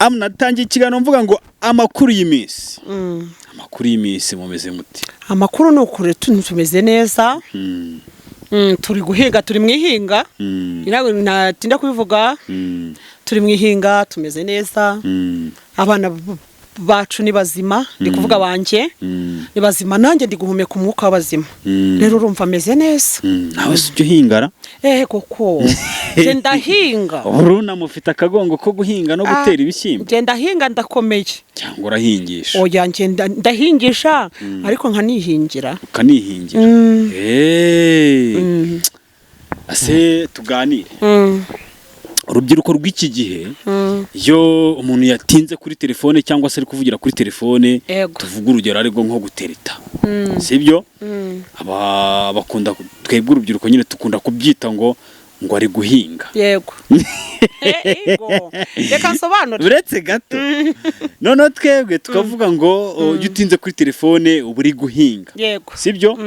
Speaker 2: Natangiye ikiganiro mvuga ngo amakuru y'iminsi. Amakuru y'iminsi, mumeze muti?
Speaker 1: Amakuru ni ukuri tumeze neza. Turi guhinga, turi mu ihinga. Ntabwo natinda kubivuga. Turi mu ihinga, tumeze neza. Abana bacu ni bazima, ndi kuvuga banjye ni bazima, nanjye ndi guhumeka umwuka w'abazima. Rero urumva ameze neza.
Speaker 2: Nawe si ujya uhingara?
Speaker 1: Koko nge ndahinga.
Speaker 2: Urunama ufite akagongo ko guhinga no gutera ibishyimbo?
Speaker 1: Nge ndahinga, ndakomeye.
Speaker 2: Cyangwa urahingisha?
Speaker 1: Oya, nge ndahingisha ariko nkanihingira.
Speaker 2: Ukanihingira. Ase tuganire. Urubyiruko rw'iki gihe, iyo umuntu yatinze kuri telefone cyangwa se ari kuvugira kuri telefone, tuvuga urugero aribwo nko gutereta, sibyo? Aba bakunda, twebwe urubyiruko nyine tukunda kubyita ngo ari guhinga.
Speaker 1: Yego. Yego. Reka nsobanure.
Speaker 2: Uretse gato, noneho twebwe tukavuga ngo iyo utinze kuri telefone uba uri guhinga. Sibyo?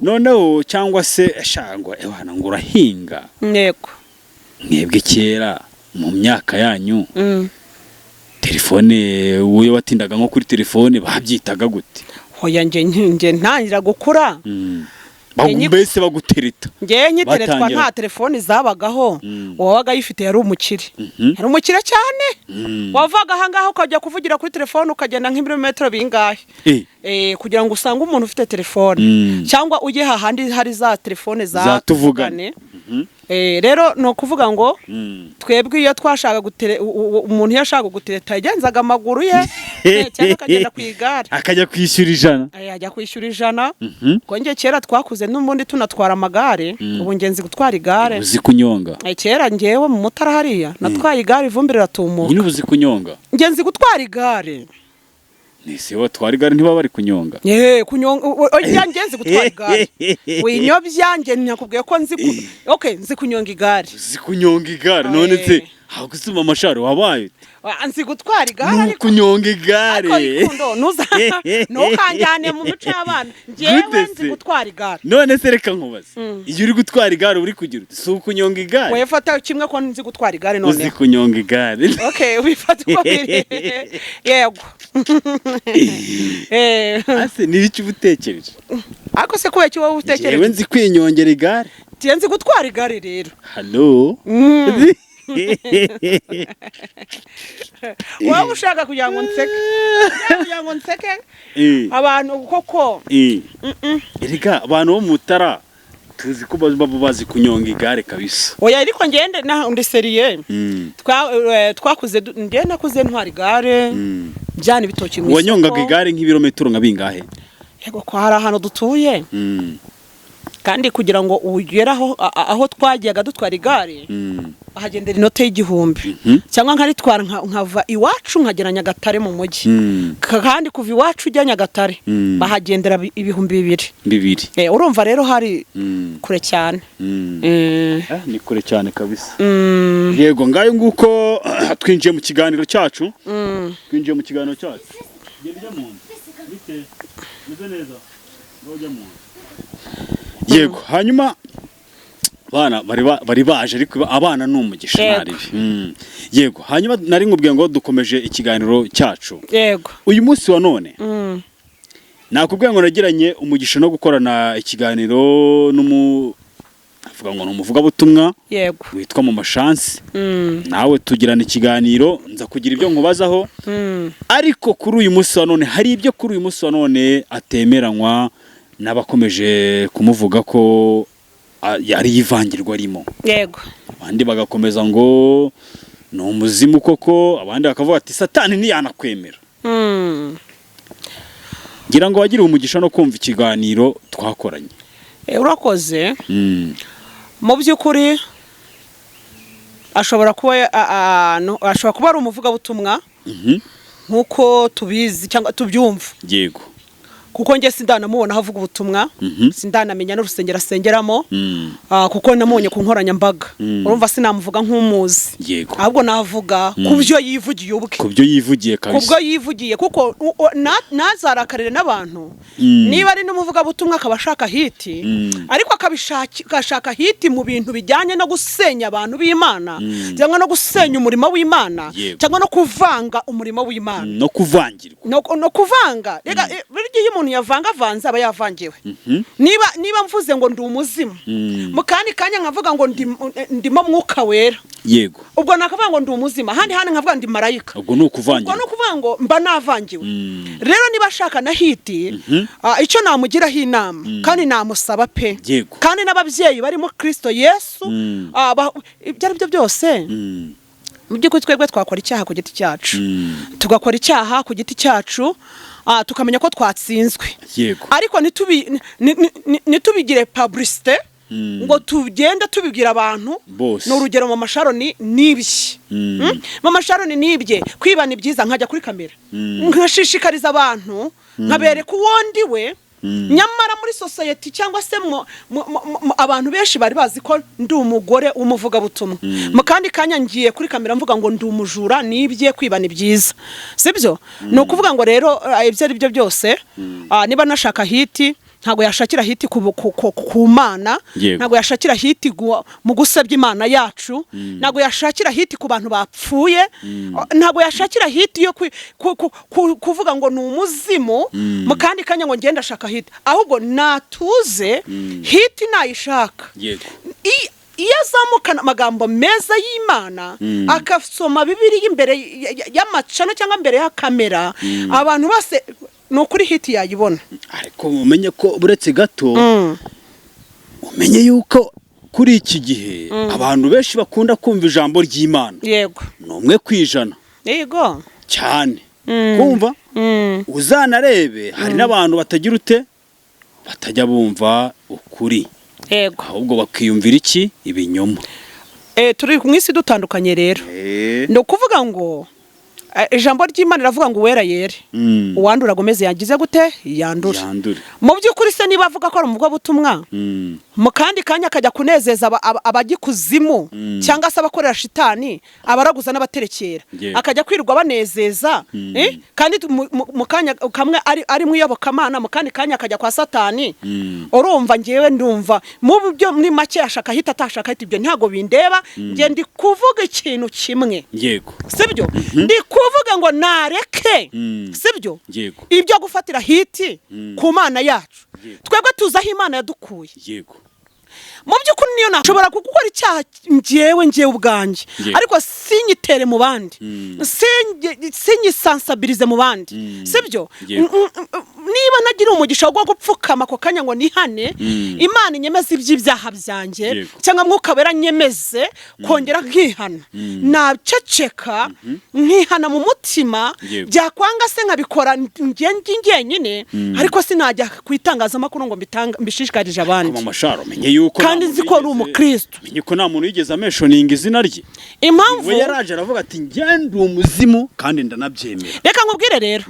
Speaker 2: Noneho cyangwa se sha ngo ewana ngo urahinga. Mwebwe kera mu myaka yanyu, telefone, uwo watindaga nko kuri telefone babyitaga gute?
Speaker 1: Hoya, nge ntangira gukura,
Speaker 2: Mbese bagutereta.
Speaker 1: Nge nyiteretwa,
Speaker 2: Batangira.
Speaker 1: nta telefoni zabagaho. Uwabaga ayifite yari umukire, yari umukire cyane. Wavaga ahangaha ukajya kuvugira kuri telefone, ukagenda nk'ibirometero bingahe, kugira ngo usange umuntu ufite telefone, cyangwa ujye hahandi hari za telefone za
Speaker 2: Za tuvugane.
Speaker 1: Rero ni ukuvuga ngo twebwe iyo twashaka gutere umuntu iyo ashaka gutereta yagenzaga amaguru ye, cyangwa akagenda ku igare.
Speaker 2: Akajya kwishyura 100.
Speaker 1: Ajya kwishyura 100. Ngo njye kera twakuze n'ubundi tunatwara amagare, ubu ngenzi gutwara igare.
Speaker 2: Uzi kunyonga?
Speaker 1: Kera ngewe mu Mutara hariya natwaye igare, ivumbi riratumuka.
Speaker 2: Nyine uzi kunyonga?
Speaker 1: Ngenzi gutwara igare.
Speaker 2: Nese batwara igare ntibaba bari kunyonga?
Speaker 1: Kunyonga, oya, ngenzi gutwara igare, winyobya. Nge nakubwiye ko nzi okay, nzi kunyonga igare.
Speaker 2: Uzi kunyonga igare? None se hagusuma amashari wabaye ute?
Speaker 1: Ah, nzi gutwara igare.
Speaker 2: Ni
Speaker 1: Ariko
Speaker 2: ukunyonga igare.
Speaker 1: Ariko Rukundo, ntukanjyane mu mico y'abana. Ngewe
Speaker 2: Gute
Speaker 1: nzi
Speaker 2: se?
Speaker 1: gutwara igare.
Speaker 2: None se reka nkubaze, iyo uri gutwara igare uri kugira ute? Si ukunyonga igare?
Speaker 1: Wowe fata kimwe ko nzi gutwara igare.
Speaker 2: Uzi
Speaker 1: Noneho
Speaker 2: kunyonga igare.
Speaker 1: Okay, ubifata uko biri, yego.
Speaker 2: Ase ni ibiki uba utekereje?
Speaker 1: Ariko se kubera iki wowe utekereje?
Speaker 2: Njyewe nzi kwinyongera igare.
Speaker 1: Njye nzi gutwara igare rero.
Speaker 2: Halo.
Speaker 1: Wowe ushaka kugira ngo nseke, ushaka kugira ngo nseke abantu koko.
Speaker 2: Erega abantu bo mu Mutara tuzi ko baba bazi kunyonga igare kabisa.
Speaker 1: Oya, ariko ngende na ndi sérieux. Twakuze njye nakuze ntwara igare, njyana ibitoki mu isoko.
Speaker 2: Wanyongaga igare nk'ibirometero nka bingahe?
Speaker 1: Yego, ko hari ahantu dutuye, kandi kugira ngo ugere aho aho twajyaga dutwara igare, ahagendera inote y'1000, cyangwa nkaritwara nkava iwacu nkagera Nyagatare mu mujyi. Kandi kuva iwacu ujya Nyagatare bahagendera 2000.
Speaker 2: 2000.
Speaker 1: Urumva rero hari kure cyane.
Speaker 2: Ah, ni kure cyane kabisa. Yego, ngayo nguko, twinjiye mu kiganiro cyacu. Twinjiye mu kiganiro cyacu. Genda ujya mu nzu. Bite? Meze neza. Ngaho ujya mu nzu. Yego, hanyuma abana bari baje, ariko abana ni umugisha. Ntaribi. Yego, hanyuma nari nkubwiye ngo dukomeje ikiganiro cyacu. Uyu munsi wa none, nakubwiye ngo nagiranye umugisha no gukorana ikiganiro n'umu avuga ngo ni umuvugabutumwa witwa mu Mashansi. Nawe tugirana ikiganiro, nza kugira ibyo nkubazaho, ariko kuri uyu munsi wa none hari ibyo kuri uyu munsi wa none atemeranywa n'abakomeje kumuvuga ko ari ivangirwa arimo. Abandi bagakomeza ngo ni umuzimu koko, abandi bakavuga ati satani ntiyanakwemera. Ngira ngo wagiriwe umugisha no kumva ikiganiro twakoranye.
Speaker 1: Urakoze. Mu by'ukuri ashobora kuba no, ashobora kuba ari umuvugabutumwa nk'uko tubizi cyangwa tubyumva, kuko njye sindanamubona aho avuga ubutumwa, sindanamenya n'urusengero asengeramo, kuko namubonye ku nkoranyambaga. Urumva sinamuvuga nk'umuzi, ahubwo navuga ku byo yivugiye ubwe.
Speaker 2: Ku byo yivugiye
Speaker 1: Ku
Speaker 2: kabisa.
Speaker 1: bwo yivugiye, kuko ntazarakarire n'abantu. Niba ari n'umuvugabutumwa akaba ashaka hit, ariko agashaka hit mu bintu bijyanye no gusenya abantu b'Imana, cyangwa no gusenya umurimo w'Imana, cyangwa no kuvanga umurimo w'Imana,
Speaker 2: No kuvangirwa.
Speaker 1: No kuvanga. Rega, burya iyo umuntu yavangavanze aba yavangiwe. Niba mvuze ngo ndi umuzimu, mu kandi kanya nkavuga ngo ndimo Mwuka Wera, ubwo nakavuga ngo ndi umuzimu, ahandi handi nkavuga ndi marayika.
Speaker 2: Ubwo ni
Speaker 1: Ubwo
Speaker 2: ukuvangirwa.
Speaker 1: Ni ukuvuga ngo mba navangiwe. Rero niba ashaka na hit, icyo namugiraho inama kandi namusaba pe, kandi n'ababyeyi barimo Kirisito Yesu, ibyo ari byo byose, mu by'ukuri twebwe twakora icyaha ku giti cyacu, tugakora icyaha ku giti cyacu, tukamenya ko twatsinzwe, ariko ntitubigire publicité. ngo tugende tubibwira abantu.
Speaker 2: Bose.
Speaker 1: Ni urugero, Mama Sharoni nibye. Mama Sharoni nibye, kwiba ni byiza, nkajya kuri kamera nkashishikariza abantu, nkabereka uwo ndi we. Nyamara muri sosiyete cyangwa se abantu benshi bari bazi ko ndi umugore w'umuvugabutumwa, mu kandi kanya ngiye kuri kamera mvuga ngo ndi umujura, nibye, kwiba ni byiza, sibyo? Ni ukuvuga ngo rero ibyo ari byo byose, niba nashaka hit, ntabwo yashakira hit ku Mana. Ntabwo yashakira hit mu gusebya Imana yacu, ntabwo yashakira hit ku bantu bapfuye, ntabwo yashakira hit yo kuvuga ngo ni umuzimu, mu kandi kanya ngo ngende ashaka hit. Ahubwo natuze, hit nayishaka, iyo azamukana amagambo meza y'Imana, akasoma Bibiliya imbere y'amacano cyangwa imbere ya kamera, abantu bose, ni ukuri hit yayibona.
Speaker 2: Ariko umenye ko, uretse gato, umenye yuko kuri iki gihe abantu benshi bakunda kumva ijambo ry'Imana ni 1%. Cyane kumva. Uzanarebe, hari n'abantu batagira ute, batajya bumva ukuri, ahubwo bakiyumvira iki? Ibinyoma.
Speaker 1: Turi mu isi dutandukanye rero. Ni ukuvuga ngo ijambo ry'Imana riravuga ngo uwera yere, uwandura agomeze yagize gute? Yandura.
Speaker 2: Yandure.
Speaker 1: Mu by'ukuri se, niba avuga ko ari umuvugabutumwa, mu kandi kanya akajya kunezeza abajya ikuzimu cyangwa se abakorera shitani, abaraguza n'abaterekera, akajya kwirirwa banezeza, kandi mu kanya kamwe ari mu iyobokamana, mu kandi kanya akajya kwa Satani. Urumva, ngewe ndumva mu byo muri make yashaka hit, atashaka hit, ibyo ntabwo bindeba. Nge ndi kuvuga ikintu kimwe, sibyo? Ndi kuvuga ngo nareke, sibyo, ibyo gufatira hit ku Mana yacu. Twebwe tuzi aho Imana yadukuye. Mu by'ukuri, niyo nashobora gukora icyaha ngewe ubwanjye, ariko sinyitere mu bandi, sinyisansabirize mu bandi, sibyo? Niba nagira umugisha wo gupfukama ako kanya ngo nihane, Imana inyemeze iby'ibyaha byanjye, cyangwa Mwuka Wera nyemeze kongera nkihana, naceceka nkihana mu mutima. Byakwanga se nkabikora njye njyenyine, ariko sinajya ku itangazamakuru ngo mbishishikarije abandi.
Speaker 2: Mama Sharo, menye yuko
Speaker 1: Kandi
Speaker 2: nta
Speaker 1: nzi
Speaker 2: muntu
Speaker 1: ko ari umukristo.
Speaker 2: Menye ko nta muntu wigeze amentioninga izina rye.
Speaker 1: Impamvu
Speaker 2: We yaraje aravuga ati: "Njye ndi umuzimu kandi ndanabyemera."
Speaker 1: Reka nkubwire rero.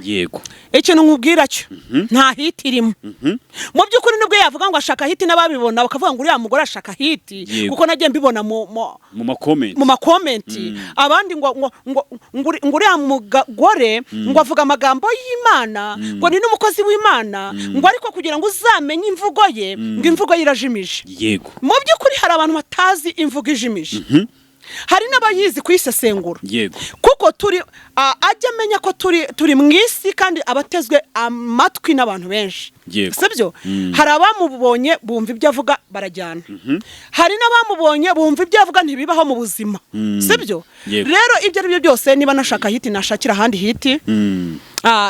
Speaker 1: Ikintu nkubwira cyo, nta hit irimo. Mu by'ukuri, nibwo yavuga ngo ashaka hit, n'ababibona bakavuga ngo uriya mugore ashaka hit, kuko nagiye mbibona
Speaker 2: mu macomment.
Speaker 1: Mu macomment, abandi ngo uriya mugore ngo avuga amagambo y'Imana, ngo ni n'umukozi w'Imana, ngo ariko kugira ngo uzamenye imvugo ye, ngo imvugo ye irajimije. Mu by'ukuri, hari abantu batazi imvugo ijimije, hari n'abayizi kuyisesengura, kuko turi ajya amenya ko turi mu isi kandi abatezwe amatwi n'abantu benshi, sibyo? Hari abamubonye bumva ibyo avuga barajyana, hari n'abamubonye bumva ibyo avuga ntibibaho mu buzima, sibyo? Rero ibyo ari byo byose, niba nashaka hit, nashakira ahandi hit.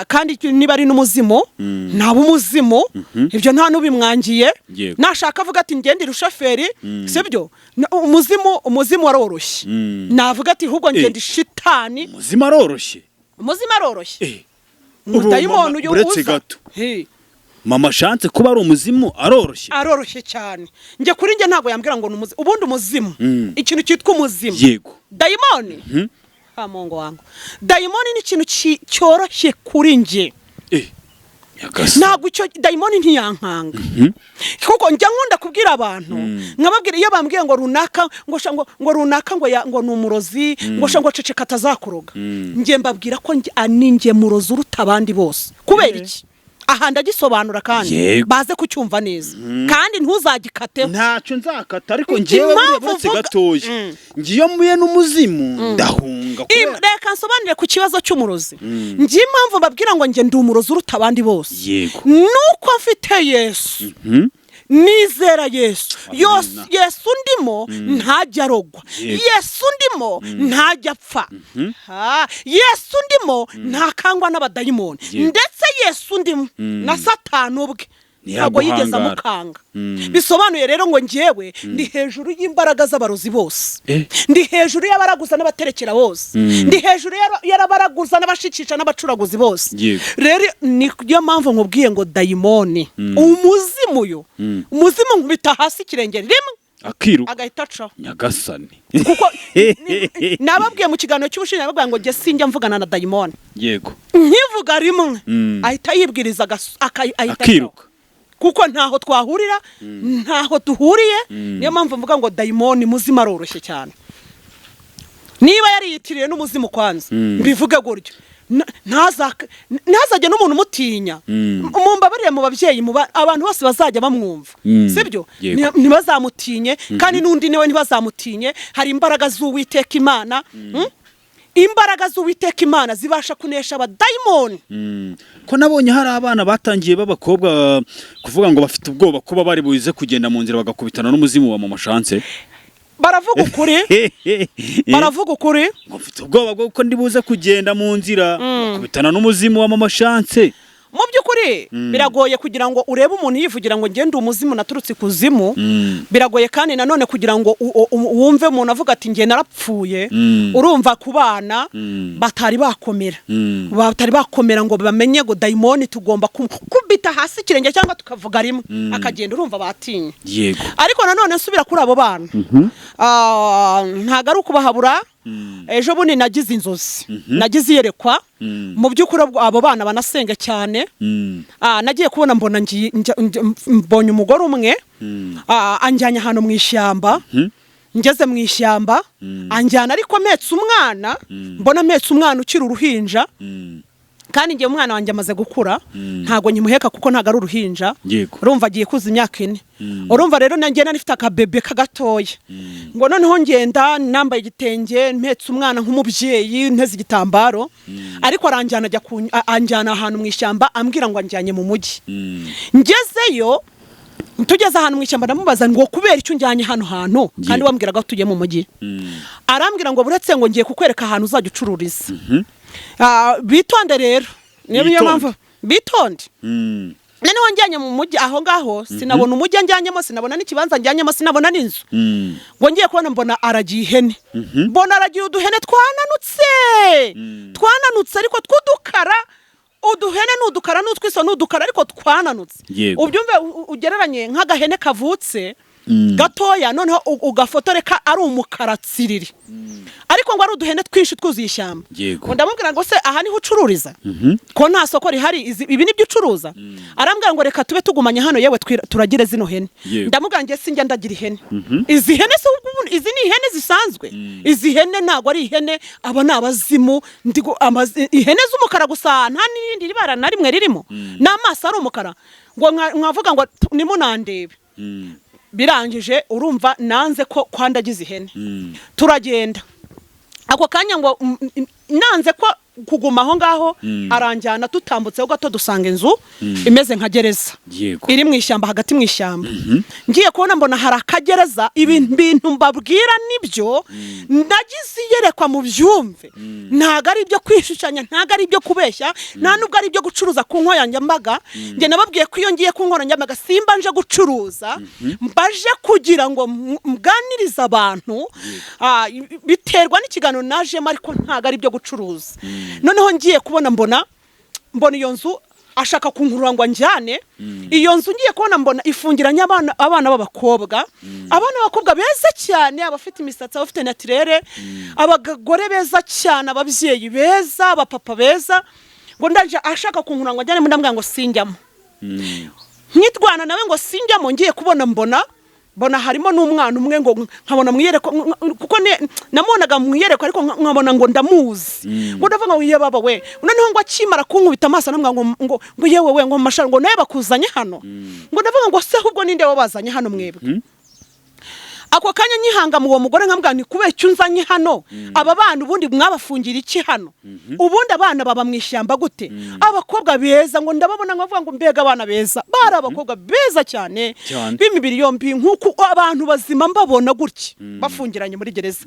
Speaker 1: Kandi niba ari n'umuzimu, ntaba umuzimu, ibyo nta n'ubimwangiye. Nashaka avuga ati ngende rusaferi, sibyo? Umuzimu waroroshye. Navuga ati ahubwo ngende shitani.
Speaker 2: Umuzimu aroroshye?
Speaker 1: Umuzimu aroroshye.
Speaker 2: Umudayimoni
Speaker 1: uyu
Speaker 2: Uretse
Speaker 1: uza.
Speaker 2: gato. Mama Chance kuba ari umuzimu aroroshye?
Speaker 1: Aroroshye cyane. Njye, kuri njye, ntabwo yambwira ngo ni umuzimu. Ubundi umuzimu, ikintu cyitwa umuzimu, dayimoni, ha Mungu wangu, dayimoni ni ikintu cyoroshye kuri njye.
Speaker 2: Nyagasani.
Speaker 1: Ntabwo icyo dayimoni ntiyankanga, kuko njya nkunda kubwira abantu, nkababwira iyo bambwiye ngo runaka ngo sha ngo runaka ngo ni umurozi, ngo sha ngo ceceka atazakuroga, njye mbabwira ko ni njye murozi uruta abandi bose. Kubera iki? Aha ndagisobanura kandi baze kucyumva neza, kandi ntuzagikateho.
Speaker 2: Ntacyo nzakata, ariko njyewe
Speaker 1: Impamvu
Speaker 2: uretse gatoya, ngiyo mbuye n'umuzimu ndahunga
Speaker 1: Reka nsobanure ku kibazo cy'umurozi. Njye impamvu mbabwira ngo njye ndi umurozi uruta abandi bose, nuko mfite Yesu, nizera Yesu. Yesu ndimo ntajya arogwa. Yesu ndimo ntajya apfa. Ha, Yesu ndimo ntakangwa n'abadayimoni. Ndetse Yesu ndimo na Satani ubwe. Ntabwo yigeze
Speaker 2: Ntiyaguhangara.
Speaker 1: amukanga. Bisobanuye rero ngo njyewe ndi hejuru y'imbaraga z'abarozi bose, ndi hejuru y'abaraguza n'abaterekera bose, ndi hejuru y'abaraguza n'abashikisha n'abacuraguzi bose. Rero niyo mpamvu nkubwiye ngo dayimoni, umuzimu, uyu umuzimu nkubita hasi ikirenge rimwe,
Speaker 2: Akiruka.
Speaker 1: agahita acaho.
Speaker 2: Nyagasani.
Speaker 1: Kuko nababwiye mu kiganiro cy'ubushinja, nababwiye ngo njye sinjya mvugana na dayimoni. Nkivuga rimwe, ahita yibwiriza, ahita
Speaker 2: Akiruka.
Speaker 1: acaho. Kuko ntaho twahurira, ntaho duhuriye. Niyo mpamvu mvuga ngo dayimoni muzima aroroshye cyane, niba yariyitiriye n'umuzimu. Kwanza mbivuge gutyo, ntazajye n'umuntu umutinya. Mumbabarire mu babyeyi, abantu bose bazajya bamwumva, sibyo?
Speaker 2: Yego.
Speaker 1: Ntibazamutinye, kandi n'undi niwe ntibazamutinye. Hari imbaraga z'Uwiteka Imana, Imbaraga z'Uwiteka Imana zibasha kunesha abadayimoni.
Speaker 2: Ko nabonye hari abana batangiye b'abakobwa kuvuga ngo bafite ubwoba kuba bari buze kugenda mu nzira bagakubitana n'umuzimu wa Mama Chance?
Speaker 1: Baravuga ukuri, baravuga ukuri.
Speaker 2: Ngo mfite ubwoba bwo ko ndi buze kugenda mu nzira bakubitana n'umuzimu wa Mama Chance.
Speaker 1: Mu by'ukuri biragoye kugira ngo urebe umuntu yivugira ngo ngende umuzimu, naturutse ikuzimu. Biragoye kandi nanone kugira ngo wumve umuntu avuga ati njye narapfuye. Urumva ku bana batari bakomera, batari bakomera ngo bamenye ngo dayimoni tugomba kubita hasi ikirenge cyangwa tukavuga rimwe akagenda, urumva batinye. Ariko nanone nsubira kuri abo bana, ntabwo ari ukubahabura. Ejo bundi nagize inzozi, nagize iyerekwa. Mu by'ukuri abo bana banasenga cyane. Nagiye kubona mbona mbonye umugore umwe, anjyanye ahantu mu ishyamba. Ngeze mu ishyamba anjyana, ariko mpetse umwana, mbona mpetse umwana ukiri uruhinja. Kandi ngiye umwana wanjye amaze gukura, ntabwo nkimuheka kuko ntabwo ari uruhinja. Urumva agiye kuza imyaka 4. Urumva rero nanjye nari nifite akabebe kagatoya. Ngo noneho ngenda nambaye igitenge, mpetse umwana nk'umubyeyi, nteze igitambaro, ariko aranjyana ajya anjyana ahantu mu ishyamba, ambwira ngo anjyanye mu mujyi. Ngezeyo, tugeze ahantu mu ishyamba, ndamubaza ngo kubera icyo unjyanye hano hantu kandi wambwiraga ko tugiye mu mujyi? Arambwira ngo buretse, ngo ngiye kukwereka ahantu uzajya ucururiza. Bitonde rero, niyo
Speaker 2: Bitonde.
Speaker 1: mpamvu bitonde. Noneho njyanye mu mujyi aho ngaho, sinabona umujyi njyanyemo, sinabona n'ikibanza njyanyemo, sinabona n'inzu. Ngo ngiye kubona mbona aragiye ihene, mbona aragiye uduhene twananutse, twananutse ariko tw'udukara. Uduhene ni udukara n'utwiso ni udukara, ariko twananutse. Ubyumve, ugereranye nk'agahene kavutse gatoya, noneho ugafotore ka ari umukara tsiriri, ariko ngo ari uduhene twinshi twuzuye ishyamba. Ngo ndamubwira ngo se aha niho ucururiza, ko nta soko rihari? Ibi nibyo ucuruza? Arambwira ngo reka tube tugumanye hano, yewe turagire zino hene. Ndamubwira ngo sinjya ndagira ihene. Izi hene se izi ni ihene zisanzwe? Izi hene ntabwo ari ihene, aba ni abazimu. Ihene z'umukara gusa, nta n'irindi bara na rimwe ririmo, n'amaso ari umukara. Ngo nkavuga ngo nimunandebe. Birangije urumva nanze ko kwandagiza ihene, turagenda. Ako kanya ngo nanze ko kuguma aho ngaho, aranjyana, dutambutseho gato dusanga inzu imeze nka gereza iri mu ishyamba, hagati mu ishyamba. Ngiye kubona mbona hari akagereza. Ibi bintu mbabwira nibyo nagize iyerekwa, mu byumve, ntabwo ari ibyo kwishushanya, ntabwo ari ibyo kubeshya, nta nubwo ari ibyo gucuruza ku nkoranyambaga. Njye nababwiye ko iyo ngiye ku nkoranyambaga simba nje gucuruza, mbaje kugira ngo mganirize abantu. Biterwa n'ikiganiro najemo, ariko ntabwo ari ibyo gucuruza. Noneho ngiye kubona mbona iyo nzu, ashaka kunkurura ngo anjyane iyo nzu. Ngiye kubona mbona ifungiranye abana b'abakobwa, abana b'abakobwa beza cyane, abafite imisatsi, abafite naturelle, abagore beza cyane, ababyeyi beza, abapapa beza. Ngo ndaje ashaka kunkurura ngo anjyane, ndamubwira ngo sinjyamo. Nkitwana nawe ngo sinjyamo, ngiye kubona mbona harimo n'umwana umwe, ngo nkabona mwiyereko, kuko namubonaga mwiyereko, ariko nkabona ngo ndamuzi. Ngo ndavuga ngo ye baba we! Noneho ngo akimara kunkubita amaso, namubwira ngo yewe we, ngo mashara, ngo nawe bakuzanye hano. Ngo ndavuga ngo se ahubwo ninde wabazanye hano mwebwe? Ako kanya nyihanga mu uwo mugore nkambwira nti kubera icyo unzanye hano, aba bana ubundi mwabafungira iki hano? Ubundi abana baba mu ishyamba gute? Abakobwa beza, ngo ndababona nkavuga ngo mbega abana beza, bari abakobwa beza cyane
Speaker 2: Cyane.
Speaker 1: b'imibiri yombi, nk'uko abantu bazima mbabona gutya bafungiranye muri gereza.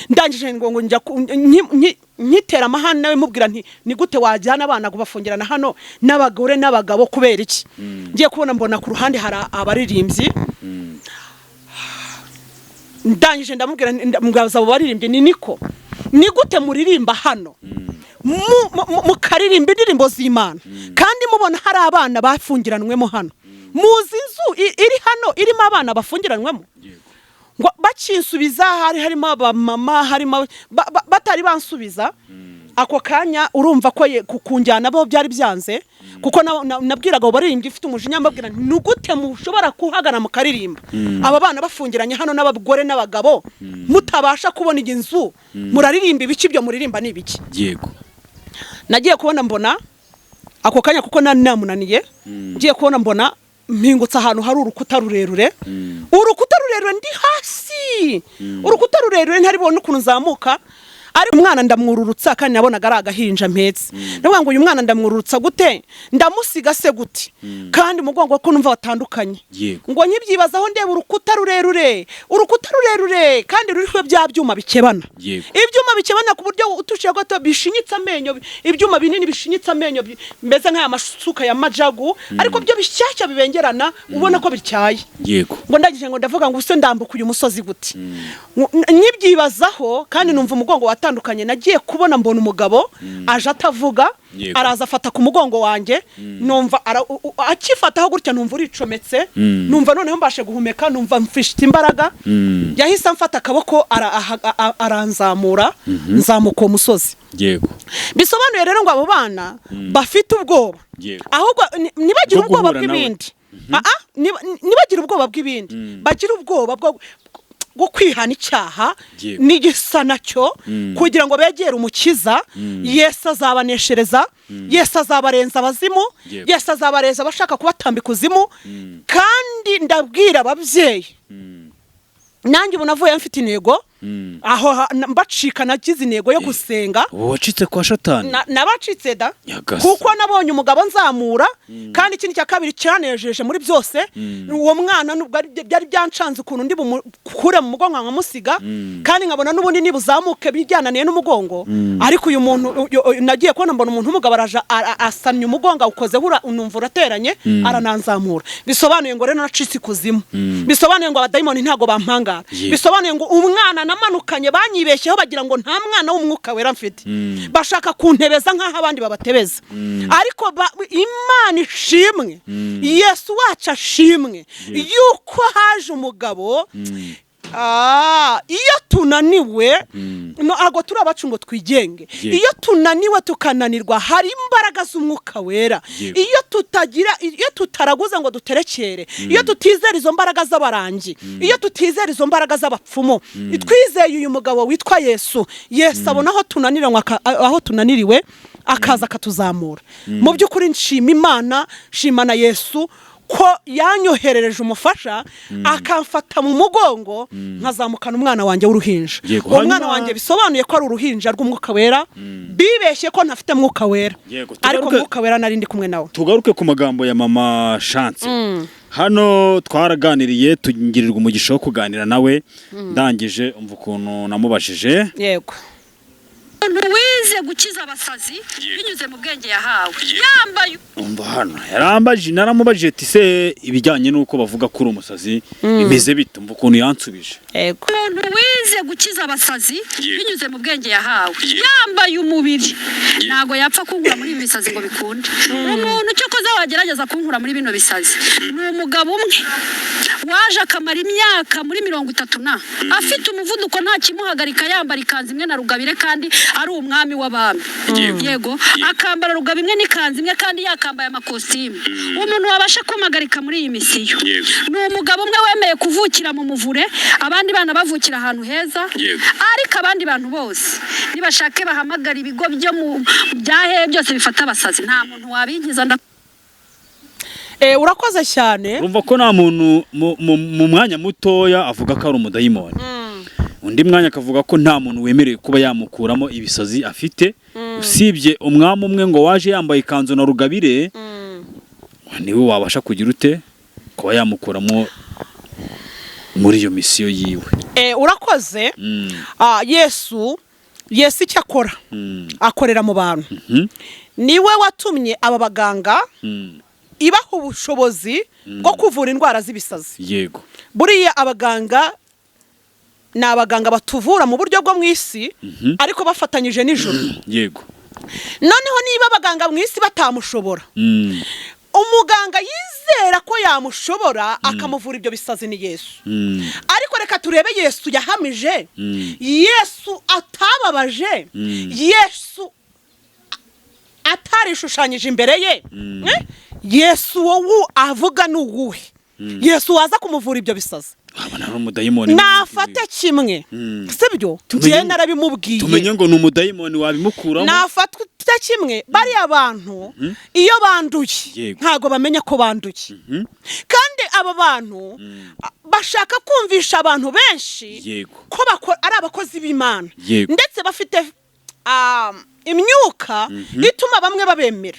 Speaker 1: Ndangije ngo njya nkitera amahane nawe, mubwira nti ni gute wajyana abana kubafungirana hano n'abagore n'abagabo, kubera iki? Ngiye kubona mbona ku ruhande hari abaririmbyi. Ndangije ndamubwira nti- ndamubwira abo baririmbyi ni niko, ni gute muririmba hano mukaririmba indirimbo z'Imana kandi mubona hari abana bafungiranwemo hano? Muzi inzu iri hano irimo abana bafungiranwemo? Ngo bakinsubiza hari harimo abamama, harimo batari bansubiza ako kanya. Urumva ko kunjyana bo byari byanze, kuko nabwiraga abo baririmbyi ifite umujinya, mbabwira nti ni gute mushobora kuhagana mukaririmba aba bana bafungiranye hano n'abagore n'abagabo, mutabasha kubona iyi nzu? Muraririmba ibiki? Ibyo muririmba ni ibiki? Nagiye kubona mbona ako kanya, kuko nari namunaniye, ngiye kubona mbona mpingutse ahantu hari urukuta rurerure, urukuta rurerure, ndi hasi, urukuta rurerure, ntari bubone ukuntu nzamuka, ariko umwana ndamwururutsa, kandi nabonaga ari agahinja mpetse. Ndavuga ngo uyu mwana ndamwururutsa gute? Ndamusiga se gute kandi umugongo ko numva watandukanye? Ngo nkibyibazaho, ndeba urukuta rurerure, urukuta rurerure kandi ruriho bya byuma bikebana, ibyuma bikebana ku buryo utushiye gato bishinyitse amenyo, ibyuma binini bishinyitse amenyo, bimeze nk'aya masuka ya majagu, ariko byo bishyashya bibengerana, ubona ko bityaye. Ngo ndangije ngo ndavuga ngo use ndambuka uyu musozi gute? Nkibyibazaho kandi numva umugongo watandukanye, nagiye kubona mbona umugabo aje atavuga. Araza afata ku mugongo wanjye, numva akifataho gutya numva uricometse, numva noneho mbashe guhumeka, numva mfite imbaraga. Yahise amfata akaboko, aranzamura, nzamuka uwo musozi. Bisobanuye rero ngo abo bana bafite ubwoba, ahubwo ntibagire
Speaker 2: Bwo
Speaker 1: ubwoba
Speaker 2: guhura nawe.
Speaker 1: bw'ibindi. Ntibagire ubwoba bw'ibindi, bagire ubwoba bwo kwihana icyaha n'igisa nacyo, kugira ngo begere Umukiza. Yesu azabaneshereza, Yesu azabarenza abazimu, Yesu azabarenza abashaka kubatamba ikuzimu. Kandi ndabwira ababyeyi, nanjye ubu navuye mfite intego aho mbacika, nagize intego yo gusenga.
Speaker 2: Ubu wacitse kwa Shatani?
Speaker 1: Nabacitse da.
Speaker 2: Nyagasani.
Speaker 1: Kuko nabonye umugabo nzamura, kandi ikindi cya kabiri cyanejeje muri byose, uwo mwana nubwo byari byancanze ukuntu ndi bumukure mu mugongo nkamusiga, kandi nkabona n'ubundi nibuzamuke bijyananiye n'umugongo, ariko uyu muntu nagiye kubona mbona umuntu w'umugabo araje, asamye umugongo awukozeho, numva urateranye, arananzamura. Bisobanuye ngo rero nacitse ikuzimu, bisobanuye ngo abadayimoni ntabwo bampangara, bisobanuye ngo umwana namanukanye banyibeshyeho bagira ngo nta mwana w'Umwuka Wera mfite, bashaka kuntebeza nk'aho abandi babatebeza. Ariko Imana ishimwe, Yesu wacu ashimwe yuko haje umugabo. Iyo tunaniwe, no, ntabwo turi abacu ngo twigenge. Iyo tunaniwe, tukananirwa, hari imbaraga z'Umwuka Wera. Iyo tutagira, iyo tutaraguza ngo duterekere, iyo tutizera izo mbaraga z'abarangi, iyo tutizera izo mbaraga z'abapfumu, twizeye uyu mugabo witwa Yesu. Yesu abona aho tunaniranywe, aho tunaniriwe, akaza akatuzamura. Mu by'ukuri nshima Imana, nshima na Yesu ko yanyoherereje umufasha akamfata mu mugongo, nkazamukana umwana wanjye w'uruhinja. Uwo mwana wanjye bisobanuye ko ari uruhinja rw'Umwuka Wera. Bibeshye ko ntafite Mwuka Wera, ariko Mwuka Wera nari ndi kumwe nawe.
Speaker 2: Tugaruke ku magambo ya mama Chance. Hano twaraganiriye, tugirirwa umugisha wo kuganira nawe. Ndangije umva ukuntu namubajije.
Speaker 1: Yego.
Speaker 4: Umuntu wize gukiza abasazi binyuze mu bwenge yahawe yambaye
Speaker 2: Umva hano yarambaje, naramubajije ati se ibijyanye n'uko bavuga ko uri umusazi bimeze bite? Umva ukuntu yansubije.
Speaker 1: Yego.
Speaker 4: Umuntu wize gukiza abasazi binyuze mu bwenge yahawe yambaye umubiri ntabwo yapfa kunkura muri ibi bisazi ngo bikunde. Umuntu cyokoze wagerageza kunkura muri bino bisazi ni umugabo umwe waje akamara imyaka muri 30 na afite umuvuduko, nta kimuhagarika, yambara ikanzu imwe na rugabire kandi ari umwami w'abami. Yego, akambara rugabo imwe n'ikanzu imwe kandi yakambaye amakositimu. Umuntu wabasha kumuhagarika muri iyi misiyo ni umugabo umwe wemeye kuvukira mu muvure, abandi bana bavukira ahantu heza. Ariko abandi bantu bose nibashake bahamagara ibigo byo mu byahe byose bifata abasazi, nta muntu wabinkiza.
Speaker 1: Urakoze cyane.
Speaker 2: Urumva ko nta muntu mu mwanya mutoya avuga ko ari umudayimoni, undi mwanya akavuga ko nta muntu wemerewe kuba yamukuramo ibisazi afite, usibye umwami umwe ngo waje yambaye ikanzu na rugabire, niwe wabasha kugira ute kuba yamukuramo muri iyo misiyo yiwe.
Speaker 1: Urakoze. Yesu icyo akora, akorera mu bantu. Niwe watumye aba baganga, ibaha ubushobozi bwo kuvura indwara z'ibisazi. Buriya abaganga ni abaganga batuvura mu buryo bwo mu isi, ariko bafatanyije n'ijuru. Noneho niba abaganga mu isi batamushobora, umuganga yizera ko yamushobora akamuvura ibyo bisazi ni Yesu. Ariko reka turebe Yesu yahamije, Yesu atababaje, Yesu atarishushanyije imbere ye. Yesu wowe avuga ni uwuhe Yesu waza kumuvura ibyo bisazi?
Speaker 2: Wabona ari umudayimoni.
Speaker 1: Nafate kimwe, sibyo? Njyewe narabimubwiye.
Speaker 2: Tumenye ngo ni umudayimoni wabimukuramo.
Speaker 1: Nafate kimwe, bariya bantu iyo banduye ntago bamenya ko banduye. Kandi aba bantu bashaka kumvisha abantu benshi ko ari abakozi b'Imana, ndetse bafite imyuka ituma bamwe babemera.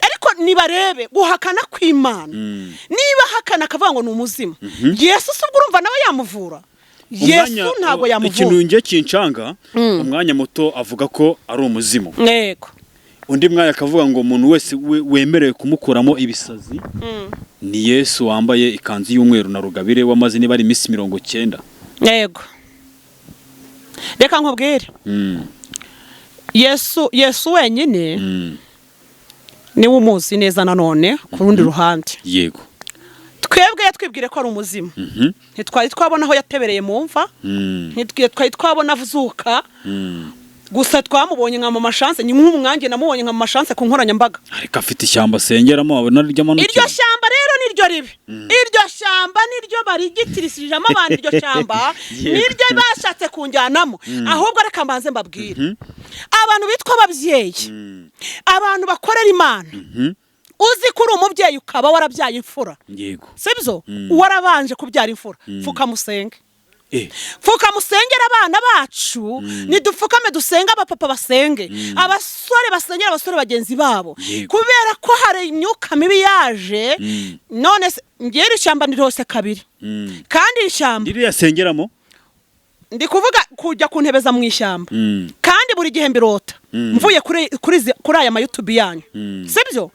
Speaker 1: Ariko nibarebe guhakana kw'Imana. Niba ahakana akavuga ngo ni umuzimu, Yesu si ubwo urumva nawe yamuvura? Yesu ntabwo yamuvura.
Speaker 2: Ikintu njye kincanga, umwanya muto avuga ko ari umuzimu, undi mwanya akavuga ngo umuntu wese wemerewe kumukuramo ibisazi ni Yesu wambaye ikanzu y'umweru na rugabire wamaze niba ari iminsi 90.
Speaker 1: Yego, reka nkubwire. Yesu wenyine niwe umuzi neza. Nanone ku rundi ruhande, twebwe yatwibwire ko ari umuzimu, ntitwari twabona aho yatebereye mu mva, ntitwari twabona avuzuka. Gusa twamubonye nka Mama Chance, ni nk'umwange namubonye nka Mama Chance ku nkoranyambaga.
Speaker 2: Ariko afite ishyamba asengeramo, wabona ry'amanukira.
Speaker 1: Iryo shyamba rero niryo ribi, iryo shyamba niryo barigitirishirijemo abantu, iryo shyamba niryo bashatse kunjyanamo. Ahubwo reka mbanze mbabwire abantu bitwa ababyeyi, abantu bakorera Imana. Uzi ko uri umubyeyi ukaba warabyaye imfura, sibyo? Warabanje kubyara imfura, pfukamusenge. Pfukamusengera abana bacu. Nidupfukame dusenge, abapapa basenge, abasore basengera abasore bagenzi babo, kubera ko hari imyuka mibi yaje. None se ngewe iri shyamba ndirose kabiri, kandi iri shyamba
Speaker 2: ririya asengeramo,
Speaker 1: ndi kuvuga kujya kuntebeza mu ishyamba, kandi buri gihe mbirota mvuye kuri aya ma YouTube yanyu, sibyo?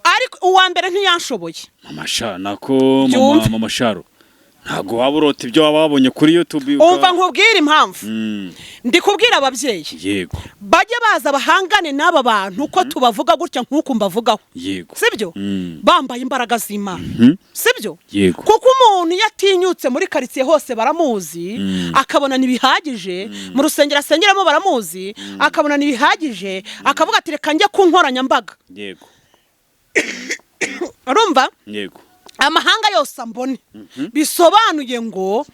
Speaker 1: Ariko uwa mbere ntiyanshoboye.
Speaker 2: Mama sha nako mama.
Speaker 1: Byumve.
Speaker 2: Mama Sharo, ntabwo waba urota ibyo waba wabonye kuri YouTube
Speaker 1: Umva nkubwire impamvu ndi kubwira ababyeyi bajye baza bahangane n'aba bantu, ko tubavuga gutya nk'uku mbavugaho, sibyo? Bambaye imbaraga z'Imana, sibyo?
Speaker 2: Yego.
Speaker 1: Kuko umuntu iyo atinyutse muri karitsiye hose baramuzi, akabona ntibihagije, mu rusengero asengeramo baramuzi, akabona ntibihagije, akavuga ati reka njye ku nkoranyambaga. Urumva?
Speaker 2: Yego.
Speaker 1: Amahanga yose ambone. Bisobanuye ngo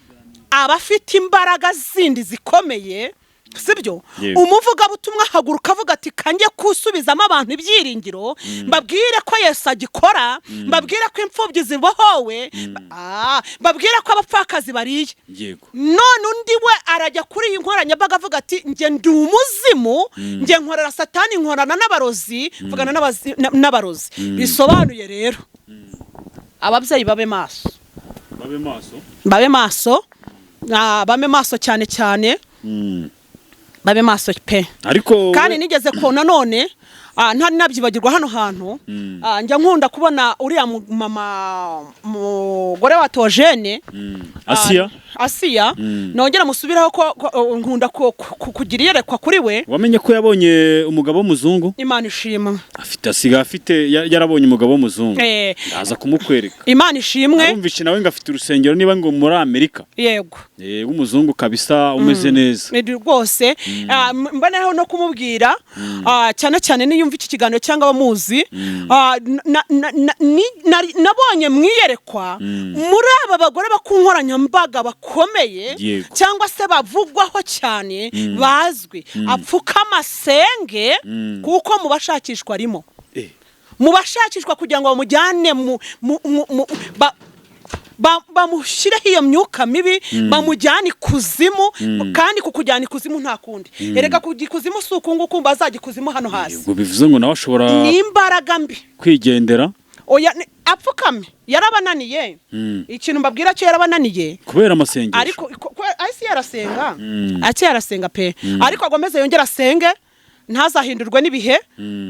Speaker 1: abafite imbaraga zindi zikomeye, sibyo?
Speaker 2: Yego.
Speaker 1: Umuvugabutumwa ahaguruka avuga ati kanjye kusubizamo abantu ibyiringiro, mbabwire ko Yesu agikora, mbabwire ko imfubyi zibohowe, mbabwire ko abapfakazi bariye. None undi we arajya kuri iyi nkoranyambaga avuga ati njye ndi umuzimu, njye nkorera Satani, nkorana n'abarozi, mvugana n'abarozi. Bisobanuye rero ababyeyi babe maso.
Speaker 2: Babe maso.
Speaker 1: Babe maso, babe maso cyane cyane, babe maso pe.
Speaker 2: Ariko
Speaker 1: Kandi nigeze ko nanone ntari nabyibagirwa hano hantu, njya nkunda kubona uriya mama mugore wa Tojene.
Speaker 2: Asiya.
Speaker 1: Asiya. Nongera musubiraho ko nkunda kugira iyerekwa kuri we.
Speaker 2: Wamenye ko yabonye umugabo w'umuzungu?
Speaker 1: Imana ishimwe.
Speaker 2: Afite, asigaye afite, yarabonye umugabo w'umuzungu. Ndaza kumukwereka.
Speaker 1: Imana ishimwe.
Speaker 2: Arumvishe nawe ngo afite urusengero niba ngo muri Amerika.
Speaker 1: Yego.
Speaker 2: W'umuzungu kabisa umeze neza.
Speaker 1: Ni rwose. Mbonereho no kumubwira, cyane cyane niyumva iki kiganiro cyangwa abamuzi, nabonye mwiyerekwa muri aba bagore bakunkoranyambaga bakomeye, cyangwa se bavugwaho cyane, bazwi, apfuka amasenge kuko mu bashakishwa arimo. Mu bashakishwa kugira ngo bamujyane bamushyireho iyo myuka mibi, bamujyane ikuzimu. Kandi kukujyana ikuzimu nta kundi, erega kujya ikuzimu si uku nguku, bazajya ikuzimu hano hasi.
Speaker 2: Ubwo bivuze ngo nawe ashobora
Speaker 1: Ni imbaraga mbi.
Speaker 2: kwigendera.
Speaker 1: Oya, apfukame, yarabananiye. Ikintu mbabwira cyo, yarabananiye.
Speaker 2: Kubera amasengesho.
Speaker 1: Ariko ahise yarasenga, ake yarasenga pe, ariko agomeze yongere asenge, ntazahindurwe n'ibihe,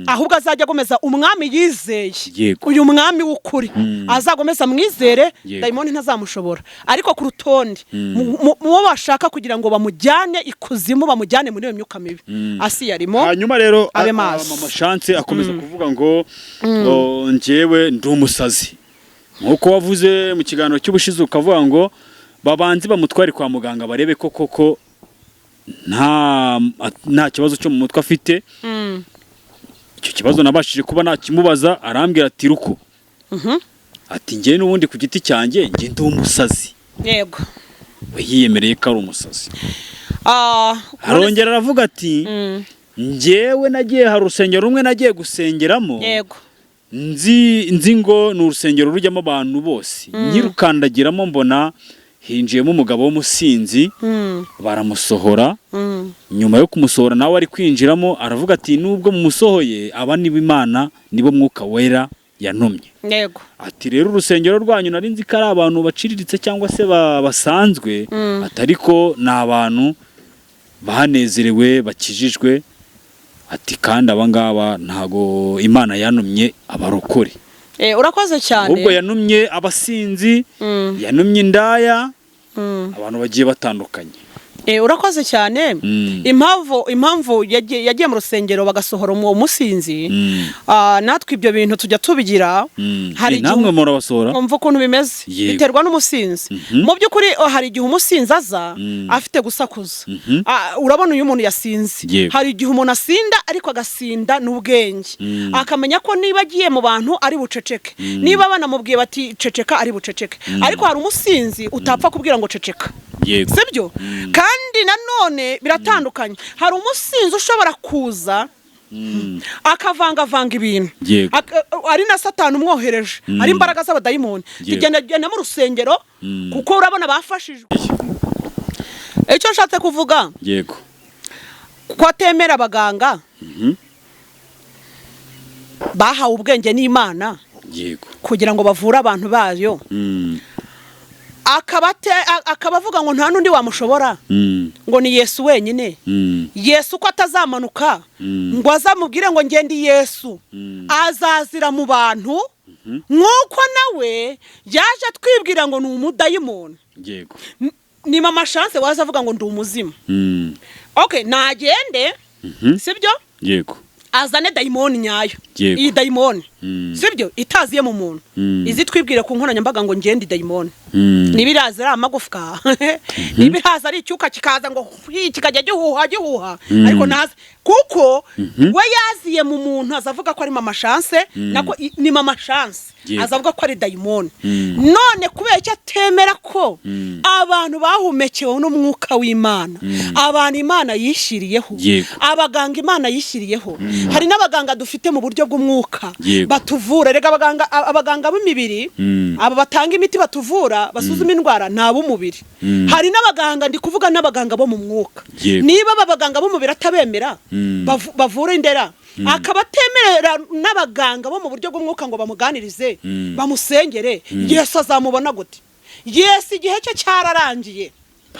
Speaker 1: ahubwo azajya agomeza umwami yizeye. Uyu mwami w'ukuri azagomeza amwizere. Dayimoni ntazamushobora, ariko ku rutonde mu bo bashaka kugira ngo bamujyane ikuzimu, bamujyane muri iyo myuka mibi, asi yarimo.
Speaker 2: Hanyuma rero
Speaker 1: Abe maso.
Speaker 2: Mama Chance akomeza kuvuga ngo o, njyewe ndi umusazi, nk'uko wavuze mu kiganiro cy'ubushize, ukavuga ngo babanze bamutware kwa muganga barebe ko koko nta kibazo cyo mu mutwe afite. Icyo kibazo nabashije kuba nakimubaza, arambwira ati ruko ati njye n'ubundi ku giti cyanjye njye ndi umusazi. We yiyemereye ko ari umusazi. Arongera aravuga ati njyewe nagiye, hari urusengero rumwe nagiye gusengeramo, nzi ngo ni urusengero rujyamo abantu bose, nkirukandagiramo mbona hinjiyemo umugabo w'umusinzi, baramusohora. Nyuma yo kumusohora nawe ari kwinjiramo, aravuga ati nubwo mumusohoye, aba nibo Imana, nibo Mwuka Wera yantumye. Ati rero urusengero rwanyu nari nzi ko ari abantu baciriritse cyangwa se basanzwe, ati ariko ni abantu banezerewe, bakijijwe, ati kandi aba ngaba ntago Imana yantumye abarokore.
Speaker 1: Urakoze cyane.
Speaker 2: Ahubwo yantumye abasinzi, yantumye indaya, abantu bagiye batandukanye.
Speaker 1: Urakoze cyane. Impamvu yagiye mu rusengero bagasohora uwo musinzi, natwe ibyo bintu tujya tubigira. Hari igihe
Speaker 2: Namwe murabasohora?
Speaker 1: Umva ukuntu bimeze. Biterwa n'umusinzi. Mu by'ukuri, hari igihe umusinzi aza afite gusakuza. Urabona uyu muntu yasinze, hari igihe umuntu asinda ariko agasinda n'ubwenge, akamenya ko niba agiye mu bantu ari buceceke, niba banamubwiye bati ceceka ari buceceke. Ariko hari umusinzi utapfa kubwira ngo ceceka. Sibyo? Kandi nanone biratandukanye, hari umusinzi ushobora kuza akavangavanga ibintu, ari na Satani umwohereje, ari imbaraga z'abadayimoni. Tugenda genda mu rusengero kuko urabona bafashijwe. Icyo nshatse kuvuga, ko atemera abaganga bahawe ubwenge n'Imana kugira ngo bavure abantu bayo, akaba avuga ngo nta n'undi wamushobora, ngo ni Yesu wenyine. Yesu ko atazamanuka ngo azamubwire ngo ngende? Yesu azazira mu bantu nk'uko nawe yaje atwibwira ngo ni umudayimoni. Ni Mama Chance waza avuga ngo ndi umuzimu. Okay, nagende, sibyo?
Speaker 2: Yego.
Speaker 1: Azane dayimoni nyayo.
Speaker 2: Yego.
Speaker 1: Iyi dayimoni, sibyo, itaziye mu muntu, izi twibwire ku nkoranyambaga ngo ngende dayimoni. Niba iraza ari amagufwa, niba iraza ari icyuka kikaza ngo hwi, kikajya gihuha gihuha, ariko ntazi kuko we yaziye mu muntu, aza avuga ko ari Mama Chance, nako ni Mama Chance. Aza avuga ko ari dayimoni. None kubera icyo atemera ko abantu bahumekewe n'umwuka w'Imana, abantu Imana yishyiriyeho, abaganga Imana yishyiriyeho, hari n'abaganga dufite mu buryo bw'umwuka batuvura. Rega abaganga b'imibiri, aba batanga imiti, batuvura, basuzuma indwara, ni ab'umubiri. Hari n'abaganga, ndi kuvuga n'abaganga bo mu mwuka. Niba aba baganga b'umubiri atabemera, bavura indera, akaba atemerera n'abaganga bo mu buryo bw'umwuka ngo bamuganirize, bamusengere, Yesu azamubona gute? Yesu igihe cye cyararangiye.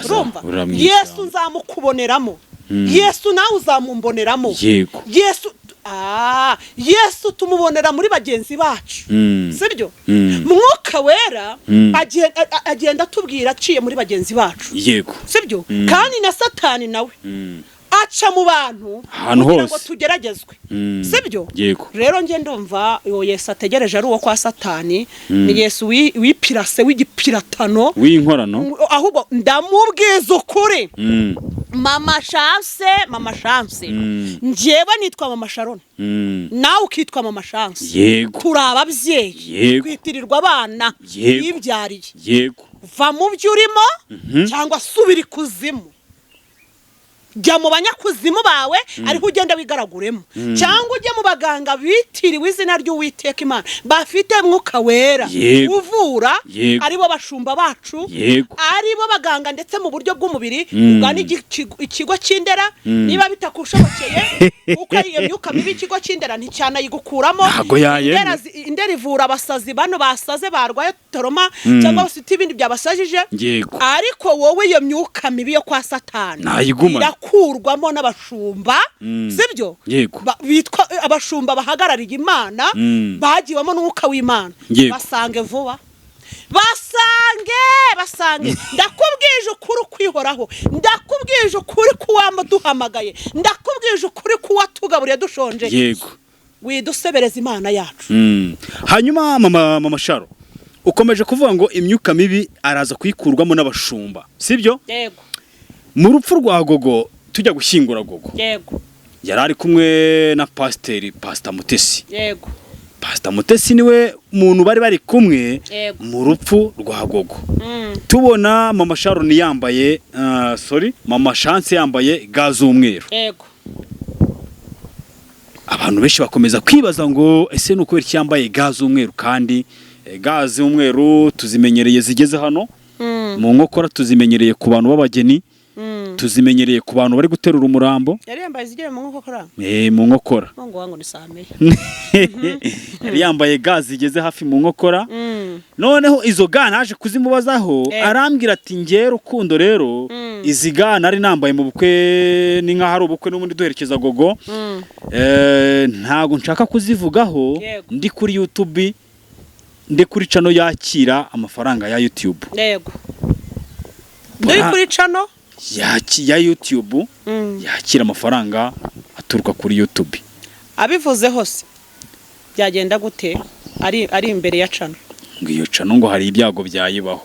Speaker 1: Urumva?
Speaker 2: Uramwishyura.
Speaker 1: Yesu nzamukuboneramo, Yesu nawe uzamumboneramo. Yesu, Yesu tumubonera muri bagenzi bacu. Sibyo? Mwuka Wera agenda atubwira aciye muri bagenzi bacu. Sibyo? Kandi na Satani nawe aca mu bantu
Speaker 2: Ahantu
Speaker 1: kugira ngo
Speaker 2: hose.
Speaker 1: tugeragezwe. Sibyo?
Speaker 2: Yego.
Speaker 1: Rero njye ndumva uwo Yesu ategereje ari uwo kwa Satani, ni Yesu wipirase, w'igipiratano.
Speaker 2: W'inkorano.
Speaker 1: Ahubwo ndamubwiza ukuri, Mama Chance, Mama Chance, njyewe nitwa Mama Sharon, nawe ukitwa Mama Chance. Turi ababyeyi, twitirirwa abana yibyariye. Va mu byo urimo cyangwa subira ikuzimu. Jya mu banyakuzimu bawe ariho ugenda wigaraguremo, cyangwa ujye mu baganga bitiriwe izina ry'Uwiteka Imana bafite Mwuka Wera uvura, aribo bashumba bacu, aribo baganga ndetse mu buryo bw'umubiri. Ugana ikigo cy'Indera niba bitakushobokeye, kuko iyo myuka mibi ikigo cy'Indera nticyanayigukuramo.
Speaker 2: Ntago yayemera.
Speaker 1: Indera ivura abasazi, bano basaze barwaye trauma cyangwa bafite ibindi byabasajije. Ariko wowe iyo myuka mibi yo kwa Satani
Speaker 2: Ntayigumana.
Speaker 1: irakurwamo n'abashumba, sibyo?
Speaker 2: Yego.
Speaker 1: Bitwa abashumba bahagarariye Imana, bagiwemo n'umwuka w'Imana. Basange vuba, basange, basange. Ndakubwije ukuri kwihoraho, ndakubwije ukuri kuwaduhamagaye, ndakubwije ukuri kuwatugaburiye dushonje. Widusebereza Imana yacu.
Speaker 2: Hanyuma mama Sharo, ukomeje kuvuga ngo imyuka mibi araza kuyikurwamo n'abashumba, sibyo?
Speaker 1: Yego.
Speaker 2: Mu rupfu rwa Gogo, tujya gushyingura Gogo, yari ari kumwe na pasiteri, Pasita Mutesi. Pasita Mutesi niwe muntu bari kumwe mu rupfu rwa Gogo. Tubona mama Sharon yambaye, sorry, mama Chance yambaye ga z'umweru. Abantu benshi bakomeza kwibaza ngo ese ni ukubera iki yambaye ga z'umweru, kandi ga z'umweru tuzimenyereye zigeze hano mu nkokora, tuzimenyereye ku bantu b'abageni, tuzimenyereye ku bantu bari guterura umurambo.
Speaker 1: Yari yambaye izigera mu nkokora?
Speaker 2: Mu nkokora.
Speaker 1: Ngo wangu ni saa meya.
Speaker 2: Yari yambaye ga zigeze hafi mu nkokora. Noneho izo ga naje kuzimubazaho, arambwira ati: "Nge Rukundo rero, izi ga nari nambaye mu bukwe, ni nk'aho ari ubukwe n'ubundi duherekeza Gogo, ntago nshaka kuzivugaho ndi kuri YouTube, ndi kuri channel yakira amafaranga ya YouTube."
Speaker 1: Yego, ndi kuri channel
Speaker 2: ya YouTube, yakira amafaranga aturuka kuri YouTube.
Speaker 1: Abivuze hose byagenda gute ari imbere ya channel?
Speaker 2: Ngo iyo channel ngo hari ibyago byayibaho.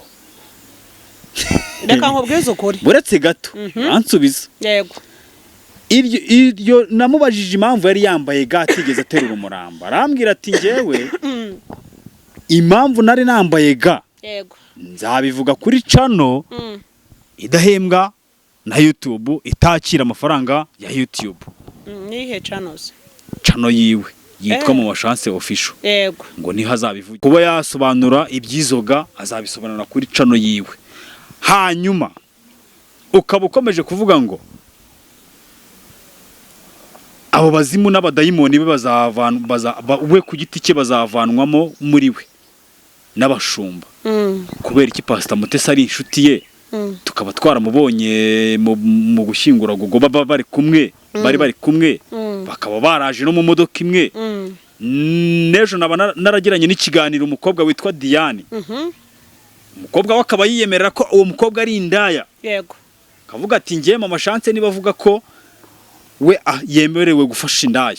Speaker 1: Reka nkubwize ukuri.
Speaker 2: Buretse gato, uransubiza.
Speaker 1: Yego.
Speaker 2: Iryo namubajije impamvu yari yambaye ga atigeze aterura umurambo, arambwira ati: "Njyewe impamvu nari nambaye ga nzabivuga kuri channel idahembwa na YouTube, itakira amafaranga ya YouTube."
Speaker 1: Nihe channels?
Speaker 2: Channel yiwe yitwa Mama Chance Official. Ngo niho azabivuga. Kuba yasobanura iby'izo ga, azabisobanura kuri channel yiwe. Hanyuma ukaba ukomeje kuvuga ngo abo bazimu n'abadayimoni be we ku giti cye bazavanwamo muri we n'abashumba. Kubera iki Pasita Mutesi ari inshuti ye, tukaba twaramubonye mu gushyingura Gogo baba bari kumwe, bari kumwe, bakaba baraje no mu modoka imwe? N'ejo naba naragiranye n'ikiganiro umukobwa witwa Diane, umukobwa we akaba yiyemerera ko uwo mukobwa ari indaya, akavuga ati: "Ngiye Mama Chance niba avuga ko we yemerewe gufasha indaya,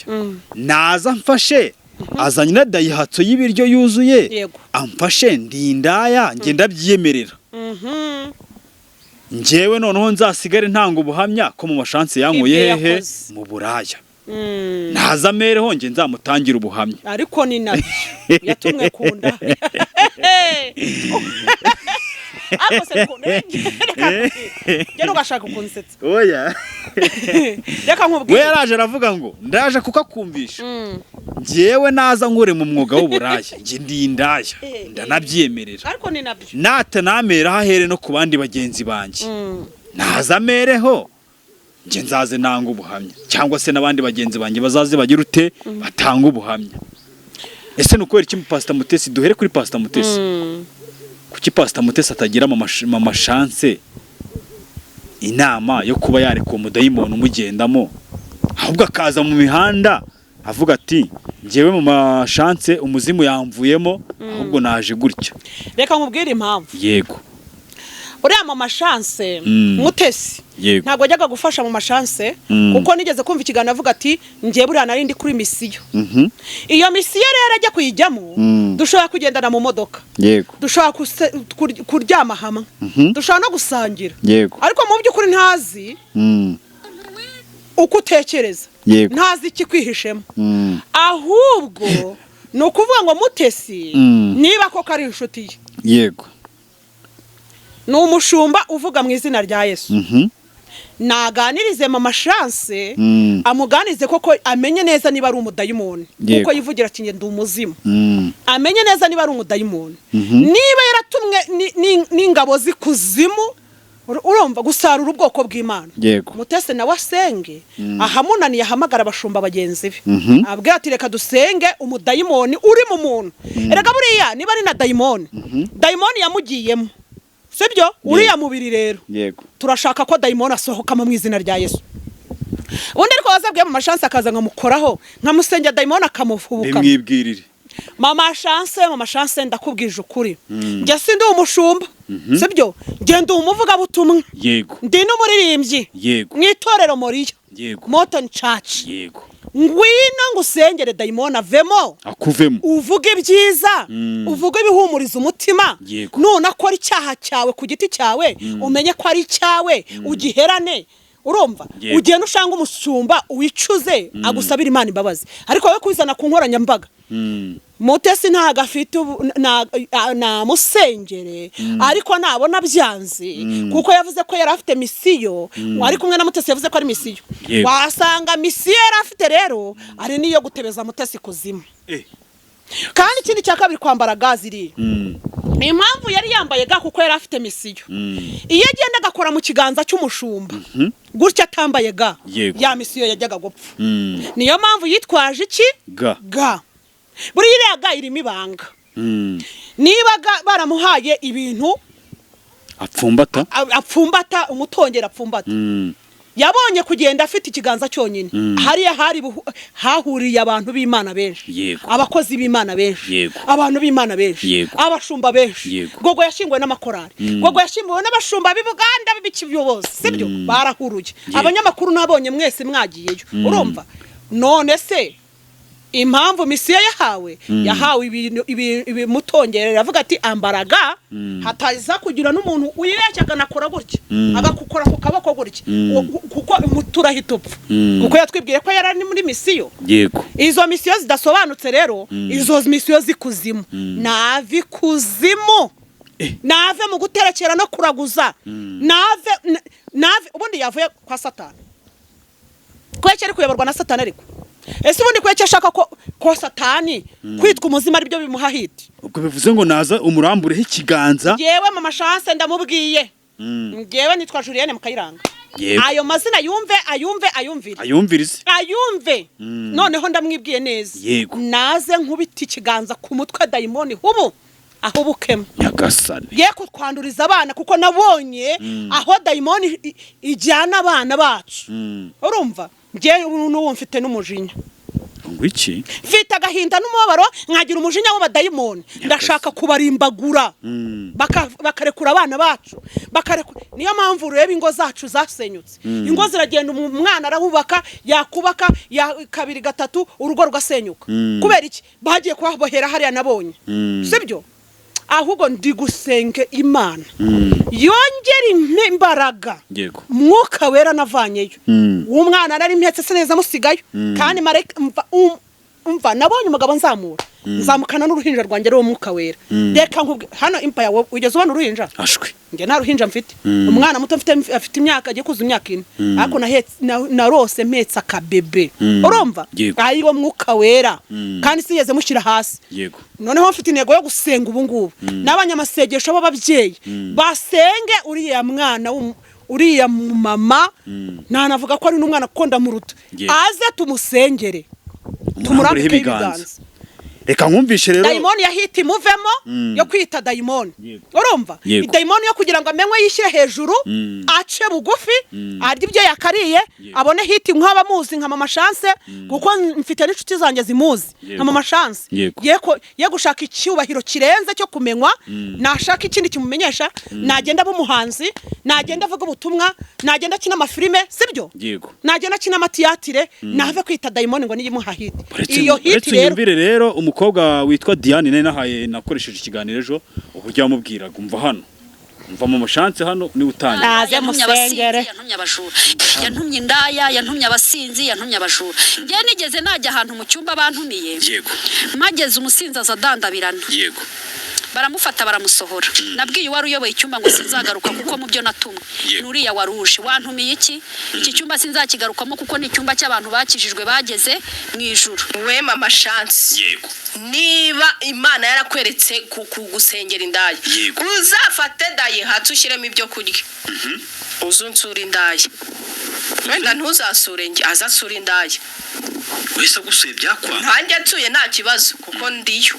Speaker 2: naza mfashe, azanye na Daihatsu y'ibiryo yuzuye, amfashe, ndi indaya njye ndabyiyemerera. Njyewe noneho nzasigare ntanga ubuhamya ko Mama Chance yankuye
Speaker 1: Ibyo
Speaker 2: hehe?
Speaker 1: yakoze.
Speaker 2: Mu buraya. Naza amereho, njye nzamutangira ubuhamya."
Speaker 1: Ariko ni nabyo yatumwe ku nda. Ariko se reka ugashaka kunsetsa.
Speaker 2: Oya.
Speaker 1: Reka
Speaker 2: We
Speaker 1: nkubwire.
Speaker 2: yaraje aravuga ngo ndaje kukakumvisha, njyewe naza nkure mu mwuga w'uburaya, njye ndi indaya, ndanabyemerera.
Speaker 1: Ariko ni nabyo.
Speaker 2: Nata nameraho ahere no ku bandi bagenzi banjye, naza amereho, njye nzaze nanga ubuhamya, cyangwa se n'abandi bagenzi banjye bazaze bagira ute, batanga ubuhamya. Ese ni ukubera iki Pasita Mutesi, duhere kuri Pasita Mutesi, kuki Pasita Mutesi atagira Mama Chance inama yo kuba yareka uwo mudayimoni umugendamo, ahubwo akaza mu mihanda avuga ati: "Njyewe Mama Chance umuzimu yamvuyemo, ahubwo naje gutya"?
Speaker 1: Reka nkubwire impamvu.
Speaker 2: Yego.
Speaker 1: Uriya Mama Chance Mutesi ntabwo ajyaga gufasha Mama Chance, kuko nigeze kumva ikiganiro avuga ati: "Njye buriya nari ndi kuri mission." Iyo mission rero ajya kuyijyamo, dushobora kugendana mu modoka, dushobora kuryama hamwe, dushobora no gusangira, ariko mu by'ukuri ntazi uko utekereza, ntazi ikikwihishemo. Ahubwo ni ukuvuga ngo Mutesi, niba koko ari inshuti ye, ni umushumba uvuga mu izina rya Yesu. Naganirize Mama Chance, amuganirize koko amenye neza niba ari umudayimoni, kuko yivugira ati ndi umuzimu. Amenye neza niba ari umudayimoni, niba yaratumwe n'ingabo z'ikuzimu, urumva, gusarura ubwoko bw'Imana. Mutesi nawe asenge, ahamunaniye ahamagara abashumba bagenzi be, abwira ati reka dusenge umudayimoni uri mu muntu. Erega buriya niba ari na dayimoni, dayimoni yamugiyemo, sibyo? Uriya mubiri rero, turashaka ko dayimoni asohokamo mu izina rya Yesu. Ubundi ariko wazabwiye Mama Chance akaza nkamukoraho, nkamusengera, dayimoni akamuhubuka.
Speaker 2: Bimwibwirire.
Speaker 1: Mama Chance, Mama Chance, ndakubwije ukuri, njye sindi umushumba, sibyo? Njye ndi umuvugabutumwa, ndi n'umuririmbyi mu itorero Moriya Moton Church. Ngwino ngusengere dayimoni avemo,
Speaker 2: akuvemo,
Speaker 1: uvuge ibyiza, uvuge ibihumuriza umutima. Nunakora icyaha cyawe ku giti cyawe, umenye ko ari icyawe, ugiherane, urumva? Ugenda ushanga umushumba, wicuze, agusabira Imana imbabazi. Ariko wowe kubizana ku nkoranyambaga, Mutesi ntago afite namusengere, ariko nabona byanze, kuko yavuze ko yari afite mission ari kumwe na Mutesi, yavuze ko ari mission. Wasanga mission yari afite rero ari n'iyo gutebeza Mutesi kuzimu. Kandi ikindi cya kabiri, kwambara gants iriya, impamvu yari yambaye gants, kuko yari afite mission. Iyo agenda agakora mu kiganza cy'umushumba gutya atambaye gants, ya mission yajyaga gupfa. Niyo mpamvu yitwaje iki?
Speaker 2: Gants.
Speaker 1: Gants. Buriya iriya gants irimo ibanga. Niba baramuhaye ibintu
Speaker 2: apfumbata,
Speaker 1: apfumbata, umutongera apfumbata, yabonye kugenda afite ikiganza cyonyine, hariya hari hahuriye abantu b'Imana benshi, abakozi b'Imana benshi, abantu b'Imana benshi, abashumba benshi. Gogo yashyinguwe n'amakorari, Gogo yashyinguwe n'abashumba b'i Buganda b'ikiyobozi, sibyo? Barahuruye. Abanyamakuru nabonye mwese mwagiyeyo, urumva? None se impamvu mission yahawe ibintu ibimutongerera, avuga ati ambara gants, hataza kugira n'umuntu wibeshya akanakora gutya, agakukora ku kaboko gutya, kuko umuti urahita upfa, kuko yatwibwiye ko yari ari muri mission. Izo mission zidasobanutse rero, izo mission z'ikuzimu, nave ikuzimu, nave mu guterekera no kuraguza, nave. Ubundi yavuye kwa Satani, kubera ari kuyoborwa na Satani. Ariko ese ubundi kubera ashaka ko Satani kwitwa umuzima aribyo bimuha hit?
Speaker 2: Ubwo bivuze ngo naza umurambureho ikiganza.
Speaker 1: Yewe, Mama Chance, ndamubwiye, ngewe nitwa Julienne Mukayiranga. Ayo mazina yumve, ayumve, ayumvire.
Speaker 2: Ayumvirize.
Speaker 1: Ayumve. Noneho ndamwibwiye neza. Naze nkubita ikiganza ku mutwe, dayimoni hubu ahubukemo.
Speaker 2: Nyagasani.
Speaker 1: Ye kutwanduriza abana, kuko nabonye aho dayimoni ijyana abana bacu, urumva? Ngewe ubu n'ubu mfite n'umujinya.
Speaker 2: Ngo iki?
Speaker 1: Mfite agahinda n'umubabaro, nkagira umujinya w'abadayimoni, ndashaka kubarimbagura, bakarekura abana bacu, bakarekura. Niyo mpamvu ureba ingo zacu zasenyutse. Ingo ziragenda, umwana arahubaka, yakubaka ya kabiri, gatatu, urugo rugasenyuka. Kubera iki? Bagiye kubabohera hariya nabonye, sibyo? Ahubwo ndi gusenga Imana yongera impe imbaraga, Mwuka Wera navanyeyo. Umwana nari mpetse se neza musigayo, kandi marayika mva nabonye umugabo nzamura, nzamukana n'uruhinja rwanjye, ariwo Mwuka Wera. Reka nkubwi hano impaya, wowe wigeze ubona uruhinja?
Speaker 2: Ashwi.
Speaker 1: Njye nta ruhinja mfite. Umwana muto mfite afite imyaka, agiye kuzuza imyaka 4, ariko narose mpetse akabebe, urumva? Ariwo Mwuka Wera, kandi sinigeze mushyira hasi. Noneho mfite intego yo gusenga ubu ngubu n'abanyamasengesho b'ababyeyi basenge uriya mwana uriya mumama, ntanavuga ko ari n'umwana kuko ndamuruta, aze tumusengere,
Speaker 2: Umurambureho
Speaker 1: tumurambikeho
Speaker 2: ibiganza.
Speaker 1: ibiganza.
Speaker 2: Reka nkumvishe rero.
Speaker 1: Dayimoni ya hit imuvemo, yo kwita dayimoni, urumva? Dayimoni yo kugira ngo amenywe, yishyire hejuru, ace bugufi, arye ibyo yakariye, abone hit nk'abamuzi nka Mama Chance, kuko mfite n'inshuti zanjye zimuzi nka Mama Chance. Ye gushaka icyubahiro kirenze cyo kumenywa, nashaka ikindi kimumenyesha, nagenda aba umuhanzi, nagenda avuga ubutumwa, nagenda akina amafilime, sibyo? Nagenda akina amatiyatire, nave kwita dayimoni ngo niyimuha hit. Iyo hit
Speaker 2: Uretse
Speaker 1: rero.
Speaker 2: unyumvire rero umukobwa witwa Diane nari nahaye, nakoresheje ikiganiro ejo, uburyo yamubwiraga. Umva hano, umva mu Chance hano niwe utangira.
Speaker 1: Naze
Speaker 4: Yantumye abasinzi,
Speaker 1: musengere.
Speaker 4: yantumye abajura, yantumye indaya, yantumye abasinzi, yantumye abajura. Njye nigeze najya ahantu mu cyumba bantumiye, mpageze umusinzi aza adandabirana. Baramufata baramusohora. Nabwiye uwari uyoboye icyumba ngo sinzagaruka kuko mu byo natumwe nuriya waruje wantumiye iki iki cyumba sinzakigarukamo kuko ni icyumba cy'abantu bakijijwe bageze mu ijuru.
Speaker 3: We Mama Chance,
Speaker 5: Yego.
Speaker 3: niba Imana yarakweretse ku gusengera indaya, uzafate Daihatsu ushyiremo ibyo kurya, uzunsura indaya. Wenda ntuzasure njye, azasura indaya.
Speaker 5: Wese agusuye byakwanga?
Speaker 3: Ntanjye nsuye nta kibazo kuko ndiyo.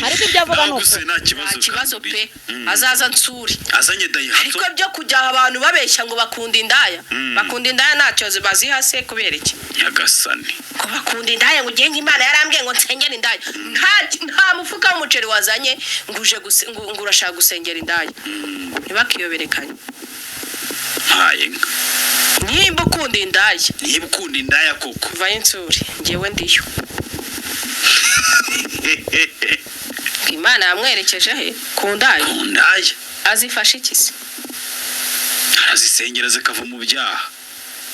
Speaker 1: Ariko ibyo avuga ni
Speaker 5: Nagusuye
Speaker 1: ukuri.
Speaker 5: nta kibazo.
Speaker 3: Nta kibazo pe.
Speaker 5: Kandi.
Speaker 3: Azaza nsure.
Speaker 5: Azanye Daihatsu.
Speaker 3: Ariko byo kujya abantu babeshya ngo bakunda indaya, bakunda indaya ntacyo baziha se kubera iki?
Speaker 5: Nyagasani.
Speaker 3: Ngo bakunda indaya, ngo ugiye Imana yarambwiye ngo nsengere indaya, nta mufuka w'umuceri wazanye ngo uje ngo urashaka gusengera indaya. Ntibakiyoberekanye.
Speaker 5: Mpaye nka.
Speaker 3: Nimba ukunda indaya,
Speaker 5: Niba ukunda indaya koko,
Speaker 3: vayo insure, ngewe ndiyo. Imana yamwerekeje he? Ku ndaya?
Speaker 5: Ku ndaya.
Speaker 3: Azifashe iki se?
Speaker 5: Arazisengera zikava mu byaha.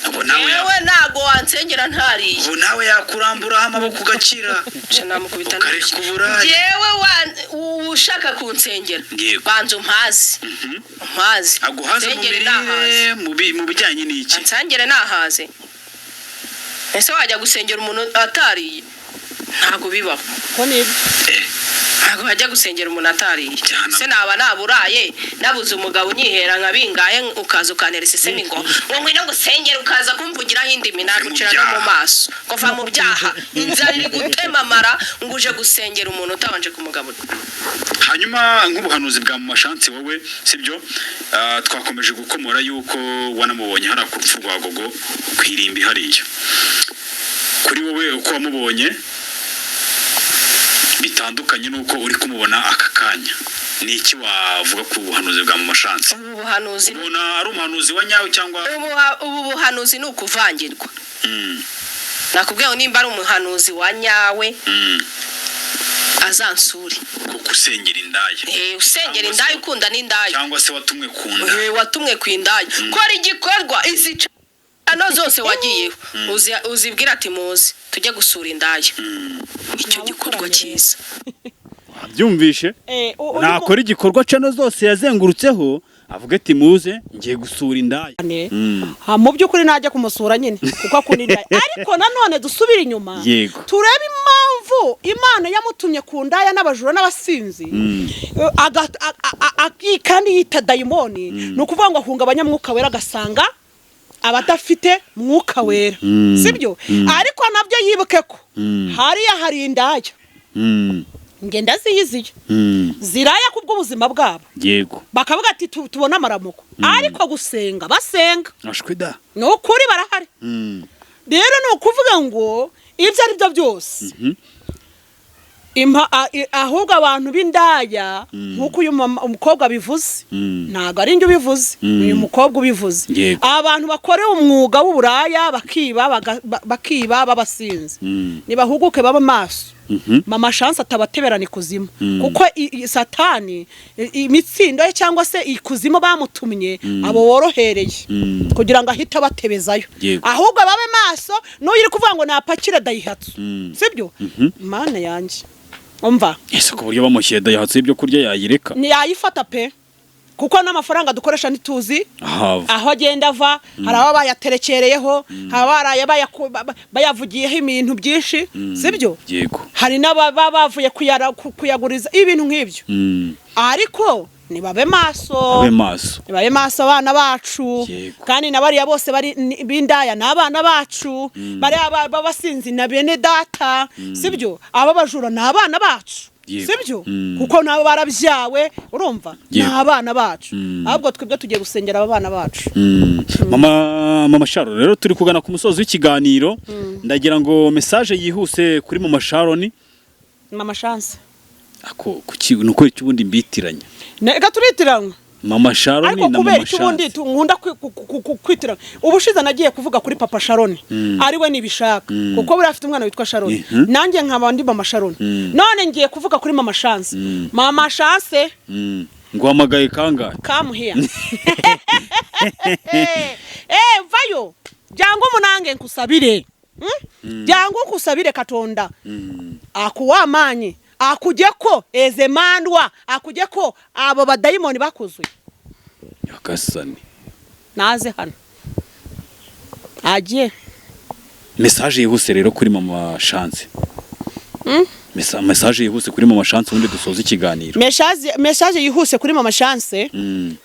Speaker 5: Ubu nawe
Speaker 3: Yewe, ntago wansengera ntariye.
Speaker 5: Ubu nawe yakuramburaho amaboko ugakira.
Speaker 3: Nje namukubita.
Speaker 5: Ukareka uburaya.
Speaker 3: Yewe, ushaka kunsengera, banza umpaze, umpaze.
Speaker 5: Aguhaze mu
Speaker 3: Nsengere nahaze.
Speaker 5: mirire, mu bijyanye n'iki?
Speaker 3: Ansangire nahaze. Ese wajya gusengera umuntu atariye? Ntabwo bibaho.
Speaker 1: Ko nibyo.
Speaker 3: Ntabwo wajya gusengera umuntu atariye.
Speaker 5: Cyane.
Speaker 3: Se naba naburaye, nabuze umugabo unyihera nka bingahe, ukaza ukantera isesemi ngo ngwino ngusengere, ukaza kumvugiraho indimi, nagucira no mu
Speaker 5: byaha.
Speaker 3: maso ngo va mu byaha. Inzara iri gutemamara, ngo uje gusengera umuntu utabanje kumugaburira.
Speaker 5: Hanyuma nk'ubuhanuzi bwa Mama Chance, wowe sibyo? Twakomeje gukomora yuko wanamubonye hariya ku rupfu rwa Gogo ku irimbi hariya. Kuri wowe uko wamubonye bitandukanye n'uko uri kumubona aka kanya, ni iki wavuga ku buhanuzi bwa Mama Chance?
Speaker 3: Ubu buhanuzi,
Speaker 5: Ubona ari umuhanuzi wa nyawe cyangwa?
Speaker 3: Ubu buhanuzi ni ukuvangirwa. Nakubwiye ngo nimba ari umuhanuzi wa nyawe, azansure.
Speaker 5: Kuko usengera indaya.
Speaker 3: Usengera
Speaker 5: Cyangwa
Speaker 3: indaya, ukunda n'indaya.
Speaker 5: Cyangwa se watumwe ku nda.
Speaker 3: Watumwe ku indaya, kora igikorwa, izi cano zose wagiyeho uzibwira ati muze tujye gusura indaya. Icyo gikorwa cyiza.
Speaker 2: Byumvishe? Nakora igikorwa, channel zose yazengurutseho avuga ati muze ngiye gusura indaya.
Speaker 1: Ha, mu by'ukuri najya kumusura nyine kuko akunda indaya, ariko nanone dusubire inyuma, turebe impamvu Imana yamutumye ku ndaya n'abajura n'abasinzi. Kandi yita dayimoni, ni ukuvuga ngo ahunga abanyamwuka wera agasanga abadafite mwuka wera, sibyo? Ariko nabyo yibuke ko hariya hari indaya, ngenda ziyiziye, ziraya kubw'ubuzima bwabo, bakavuga ati tubone amaramuko, ariko gusenga basenga.
Speaker 2: Ashwi da.
Speaker 1: Ni ukuri barahari. Rero ni ukuvuga ngo ibyo ari byo byose, ahubwo abantu b'indaya, nk'uko uyu umukobwa abivuze, ntabwo ari njye ubivuze, uyu mukobwa ubivuze, abantu bakora umwuga w'uburaya bakiba, bakiba babasinzi, nibahuguke babe maso. Mama Chance atabateberana ikuzimu, kuko Satani imitsindo ye cyangwa se ikuzimu bamutumye abo worohereye kugira ngo ahite abatebezayo. Ahubwo babe maso. N'uyu uri kuvuga ngo napakire Daihatsu, sibyo? Mana yanjye, umva.
Speaker 2: Ese ku buryo bamushyiriye Daihatsu y'ibyo kurya yayireka?
Speaker 1: Ntiyayifata pe, kuko n'amafaranga dukoresha ntituzi
Speaker 2: Ahava.
Speaker 1: aho agenda ava. Hari aba bayaterekereyeho, hari abaraye bayavugiyeho ibintu byinshi, sibyo?
Speaker 2: Yego.
Speaker 1: Hari n'ababa bavuye kuyaguriza ibintu nk'ibyo. Ariko nibabe maso.
Speaker 2: Abe maso.
Speaker 1: Nibabe maso abana bacu. Kandi na bariya bose bari b'indaya ni abana bacu, bariya b'abasinzi na bene data, sibyo? Aba bajura ni abana bacu, sibyo? Kuko nabo barabyawe, urumva? Ni abana bacu. Ahubwo twebwe tugiye gusengera aba bana bacu.
Speaker 2: Mama Sharon, rero turi kugana ku musozi w'ikiganiro. Ndagira ngo message yihuse kuri Mama Sharon.
Speaker 1: Mama Chance.
Speaker 2: Ako kuki nuko icyo ubundi mbitiranya?
Speaker 1: Reka turitiranwa.
Speaker 2: Mama Sharon
Speaker 1: Ariko
Speaker 2: na
Speaker 1: kubera
Speaker 2: Mama
Speaker 1: icyo ubundi
Speaker 2: Chance.
Speaker 1: nkunda kwitirana, ubushize nagiye kuvuga kuri papa Sharon, ari we nibishaka, kuko buriya afite umwana witwa Sharon, nanjye nkaba ndi Mama Sharon. None ngiye kuvuga kuri Mama Chance. Mama Chance,
Speaker 2: Nguhamagaye kangahe?
Speaker 1: Come here. Vayo jangu munange nkusabire. Jangu nkusabire. Katonda akuwa amaanyi. Akujye ko ezemandwa, akujye ko abo badayimoni bakuzuye.
Speaker 2: Nyagasani.
Speaker 1: Naze hano agiye.
Speaker 2: Message yihuse rero kuri mama Chance. Message yihuse kuri mama Chance, ubundi dusoza ikiganiro.
Speaker 1: Message yihuse kuri mama Chance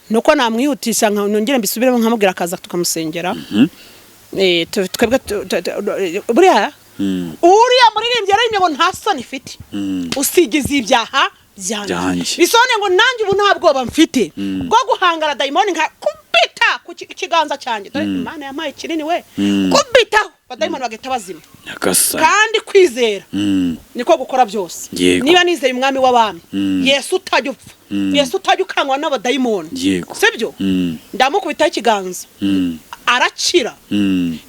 Speaker 1: nuko namwihutisha nongere mbisubiremo, nkamubwira akaza tukamusengera. Twebwe buriya uriya muririmbyi yararimbye ngo nta soni ifite usigize ibyaha byanjye,
Speaker 2: Byanjye.
Speaker 1: bisobanuye ngo nanjye ubu nta bwoba mfite bwo guhangara dayimoni, nka kubita ku kiganza cyanjye. Dore Imana yampaye kinini we, kubitaho badayimoni bagahita bazima.
Speaker 2: Nyagasani.
Speaker 1: Kandi kwizera niko gukora byose. Niba nizeye umwami w'abami, Yesu utajya upfa, Yesu utajya ukangwa n'abadayimoni, sibyo? Ndamukubitaho ikiganza, arakira.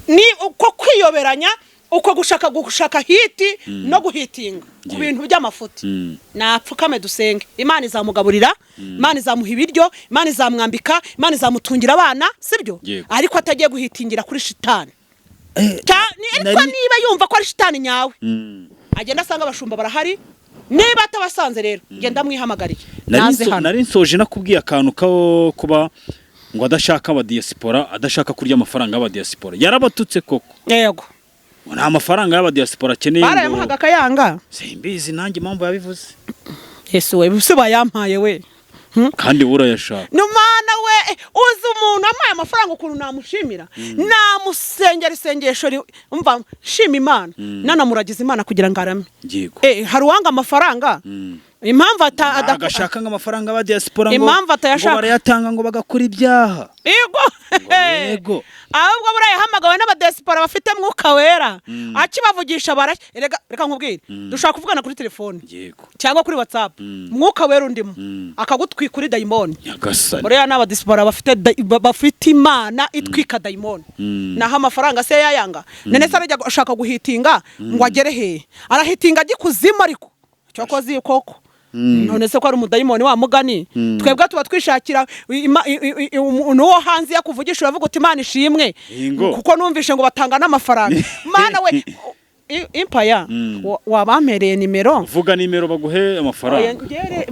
Speaker 1: Ni uko kwiyoberanya, uko gushaka hit no guhitinga ku bintu by'amafuti. Napfukame dusenge, Imana izamugaburira, Imana izamuha ibiryo, Imana izamwambika, Imana izamutungira abana, sibyo?
Speaker 2: Yego.
Speaker 1: Ariko atagiye guhitingira kuri shitani. Ariko niba yumva ko ari shitani nyawe, agenda asanga abashumba barahari. Niba atabasanze rero, genda mwihamagariye, naze hano.
Speaker 2: Nari nsoje nakubwiye akantu ko kuba ngo adashaka abadiyasipora, adashaka kurya amafaranga y'abadiyasipora. Yarabatutse koko?
Speaker 1: Yego.
Speaker 2: Ngo nta mafaranga y'abadiyasipora akeneye ngo
Speaker 1: Barayamuhaga akayanga.
Speaker 2: Simbizi nanjye impamvu yabivuze.
Speaker 1: Yesu we, se bayampaye we?
Speaker 2: Kandi wowe urayashaka.
Speaker 1: Ni umwana we. Uzi umuntu ampaye amafaranga ukuntu namushimira? Namusengera isengesho umva nshima Imana, nanamuragiza Imana kugira ngo arame. Hari uwanga amafaranga, impamvu
Speaker 2: Agashaka ngo amafaranga y'abadiyasipora ngo
Speaker 1: Impamvu atayashaka.
Speaker 2: ngo barayatanga ngo bagakora ibyaha.
Speaker 1: Yego.
Speaker 2: Yego.
Speaker 1: Ahubwo buriya yahamagawe n'abadiyasipora bafite Mwuka Wera, akibavugisha barashya. Erega reka nkubwire, dushobora kuvugana kuri telefone cyangwa kuri WhatsApp, Mwuka Wera undimo akagutwika uri dayimoni.
Speaker 2: Nyagasani.
Speaker 1: Buriya ni abadiyasipora bafite bafite Imana itwika dayimoni. Naho amafaranga se yayanga? None se arajya ashaka guhitinga ngo agere hehe? Arahitinga ajya ikuzimu, ariko cyokoze koko none se ko ari umudayimoni wa mugani? Twebwe tuba twishakira umuntu wo hanze, yakuvugisha uravuga uti Imana ishimwe.
Speaker 2: Ingo.
Speaker 1: Kuko numvishe ngo batanga n'amafaranga. Mana we, impaya wabampereye nimero.
Speaker 2: Vuga nimero baguhe
Speaker 1: Oya,
Speaker 2: amafaranga.
Speaker 1: ngere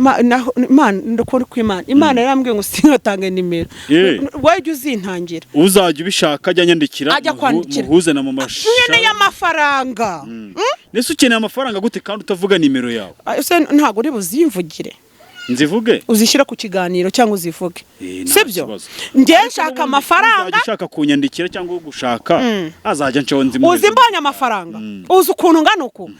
Speaker 1: Imana, ndukuri kw'Imana, Imana yarambwiye ngo sinatange nimero. Wowe jya uzintangira.
Speaker 2: Uzajya ubishaka ajya anyandikira.
Speaker 1: Ajya kwandikira.
Speaker 2: Muhuze na mama.
Speaker 1: Nyine y'amafaranga.
Speaker 2: Nese ukeneye amafaranga gute kandi utavuga nimero yawe?
Speaker 1: Ah, ese ntabwo uri buzimvugire?
Speaker 2: Nzivuge?
Speaker 1: Uzishyire ku kiganiro cyangwa uzivuge.
Speaker 2: Nta
Speaker 1: Sibyo?
Speaker 2: kibazo.
Speaker 1: Njye
Speaker 2: Ariko
Speaker 1: nshaka
Speaker 2: n'ubundi
Speaker 1: amafaranga.
Speaker 2: uzajya ushaka kunyandikira cyangwa gushaka azajya ncaho nzimuhe.
Speaker 1: Uzi mbonye amafaranga, uzi ukuntu ngana uku?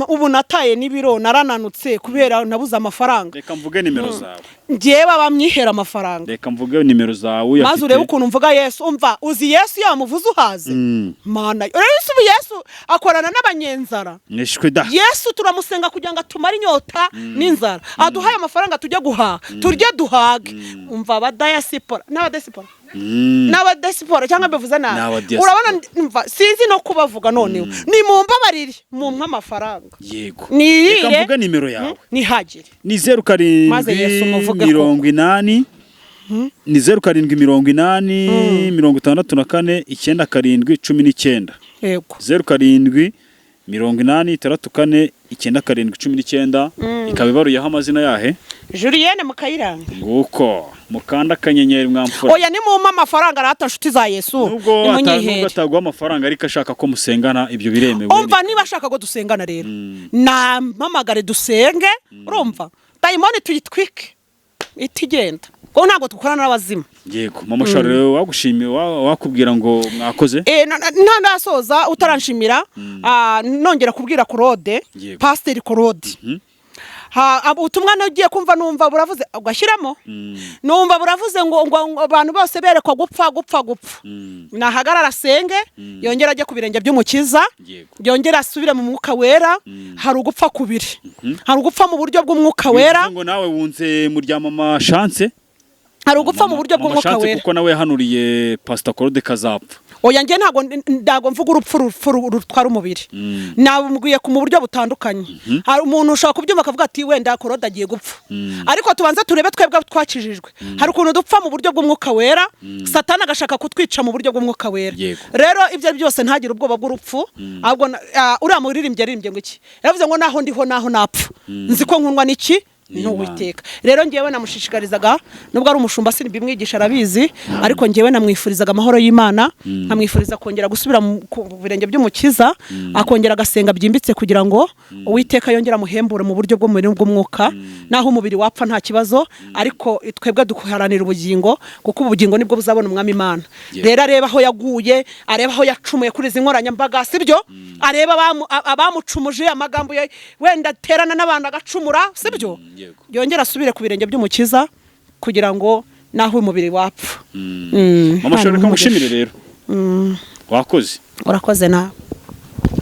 Speaker 1: Ubu nataye n'ibiro, narananutse kubera nabuze amafaranga.
Speaker 2: Reka mvuge nimero zawe.
Speaker 1: Njyewe bamwihera amafaranga.
Speaker 2: Reka mvuge nimero zawe uyafite.
Speaker 1: Maze urebe ukuntu mvuga Yesu. Umva, uzi Yesu yamuvuze uhaze? Mana, rero ubu Yesu akorana n'abanyenzara.
Speaker 2: Nishwe da.
Speaker 1: Yesu turamusenga kugira ngo atumare inyota n'inzara, aduhaye amafaranga tujye guhaha, turye duhage. Umva, abadayasipora n'abadayasipora n'abadayasipora, cyangwa mbivuze nabi?
Speaker 2: N'abadiyasipora.
Speaker 1: Urabona, umva, sinzi no kubavuga. Noneho nimumbabarire, mumpe amafaranga. Nirire.
Speaker 2: Reka mvuge nimero yawe.
Speaker 1: Nihagire.
Speaker 2: Ni zeru
Speaker 1: Maze Yesu
Speaker 2: karindwi
Speaker 1: umuvuge
Speaker 2: 80, ni 0780 64 97 19.
Speaker 1: Yego.
Speaker 2: 0780 64 97 19, ikaba ibaruyeho amazina yahe?
Speaker 1: Julienne Mukayiranga.
Speaker 2: Nguko mukanda akanyenyeri mwamfura.
Speaker 1: Oya, nimumpe amafaranga rata, nshuti za Yesu.
Speaker 2: Nubwo nubwo
Speaker 1: Nimunyihere.
Speaker 2: ataguha amafaranga, ariko ashaka ko musengana, ibyo biremewe.
Speaker 1: Umva, niba ashaka ko dusengana rero, nampamagare dusenge. Urumva, dayimoni tuyitwike itigenda, kuko ntabwo dukorana n'abazimu.
Speaker 2: Yego, mama Charles, wagushimiye, wakubwira ngo mwakoze.
Speaker 1: Nta ndasoza utaranshimira. Nongera kubwira Claude, Pasiteri Claude. Ubutumwa nagiye kumva, numva buravuze, ugashyiramo, numva buravuze ngo abantu bose berekwa gupfa, gupfa, gupfa. Nahagarara asenge, yongere ajye ku birenge by'Umukiza, yongere asubire mu Mwuka Wera. Hari ugupfa kubiri, hari ugupfa mu buryo bw'Umwuka Wera.
Speaker 2: Bivuze ngo nawe wunze mu rya mama Chance.
Speaker 1: Hari ugupfa mu buryo
Speaker 2: Mama
Speaker 1: bw'umwuka
Speaker 2: Chance,
Speaker 1: wera.
Speaker 2: Kuko nawe yahanuriye Pastor Claude kazapfa.
Speaker 1: Oya, njye ntabwo mvuga urupfu rutwara umubiri. Nabwiye mu buryo butandukanye. Hari umuntu ushobora kubyumva akavuga ati: "Wenda Claude agiye gupfa." Ariko tubanze turebe twebwe twakijijwe, hari ukuntu dupfa mu buryo bw'umwuka wera, Satani agashaka kutwica mu buryo bw'umwuka wera. Rero ibyo byose, ntagire ubwoba bw'urupfu, ahubwo uriya muririmbyi yaririmbye ngo iki? Yaravuze ngo: "Naho ndiho, naho napfa, nzi ko nkundwa n'iki?"
Speaker 2: N'Imana.
Speaker 1: N'Uwiteka. Rero ngewe namushishikarizaga, nubwo ari umushumba sinibimwigisha arabizi, ariko ngewe namwifurizaga amahoro y'Imana, nkamwifuriza kongera gusubira ku birenge by'Umukiza, akongera agasenga byimbitse kugira ngo Uwiteka yongere amuhembure mu buryo bw'umubiri n'ubw'umwuka. Naho umubiri wapfa nta kibazo, ariko twebwe duharanira ubugingo, kuko ubugingo nibwo buzabona Umwami Imana. Rero areba aho yaguye, areba aho yacumuye kuri izi nkoranyambaga, sibyo? Areba abamucumuje amagambo ye, wenda aterana n'abantu agacumura, sibyo?
Speaker 2: Yego.
Speaker 1: Yongera asubire ku birenge by'Umukiza kugira ngo naho umubiri wapfa.
Speaker 2: Mama
Speaker 1: Imana
Speaker 2: Shora, reka
Speaker 1: imuhe
Speaker 2: ngushimire
Speaker 1: umugisha.
Speaker 2: rero, wakoze.
Speaker 1: Urakoze nawe.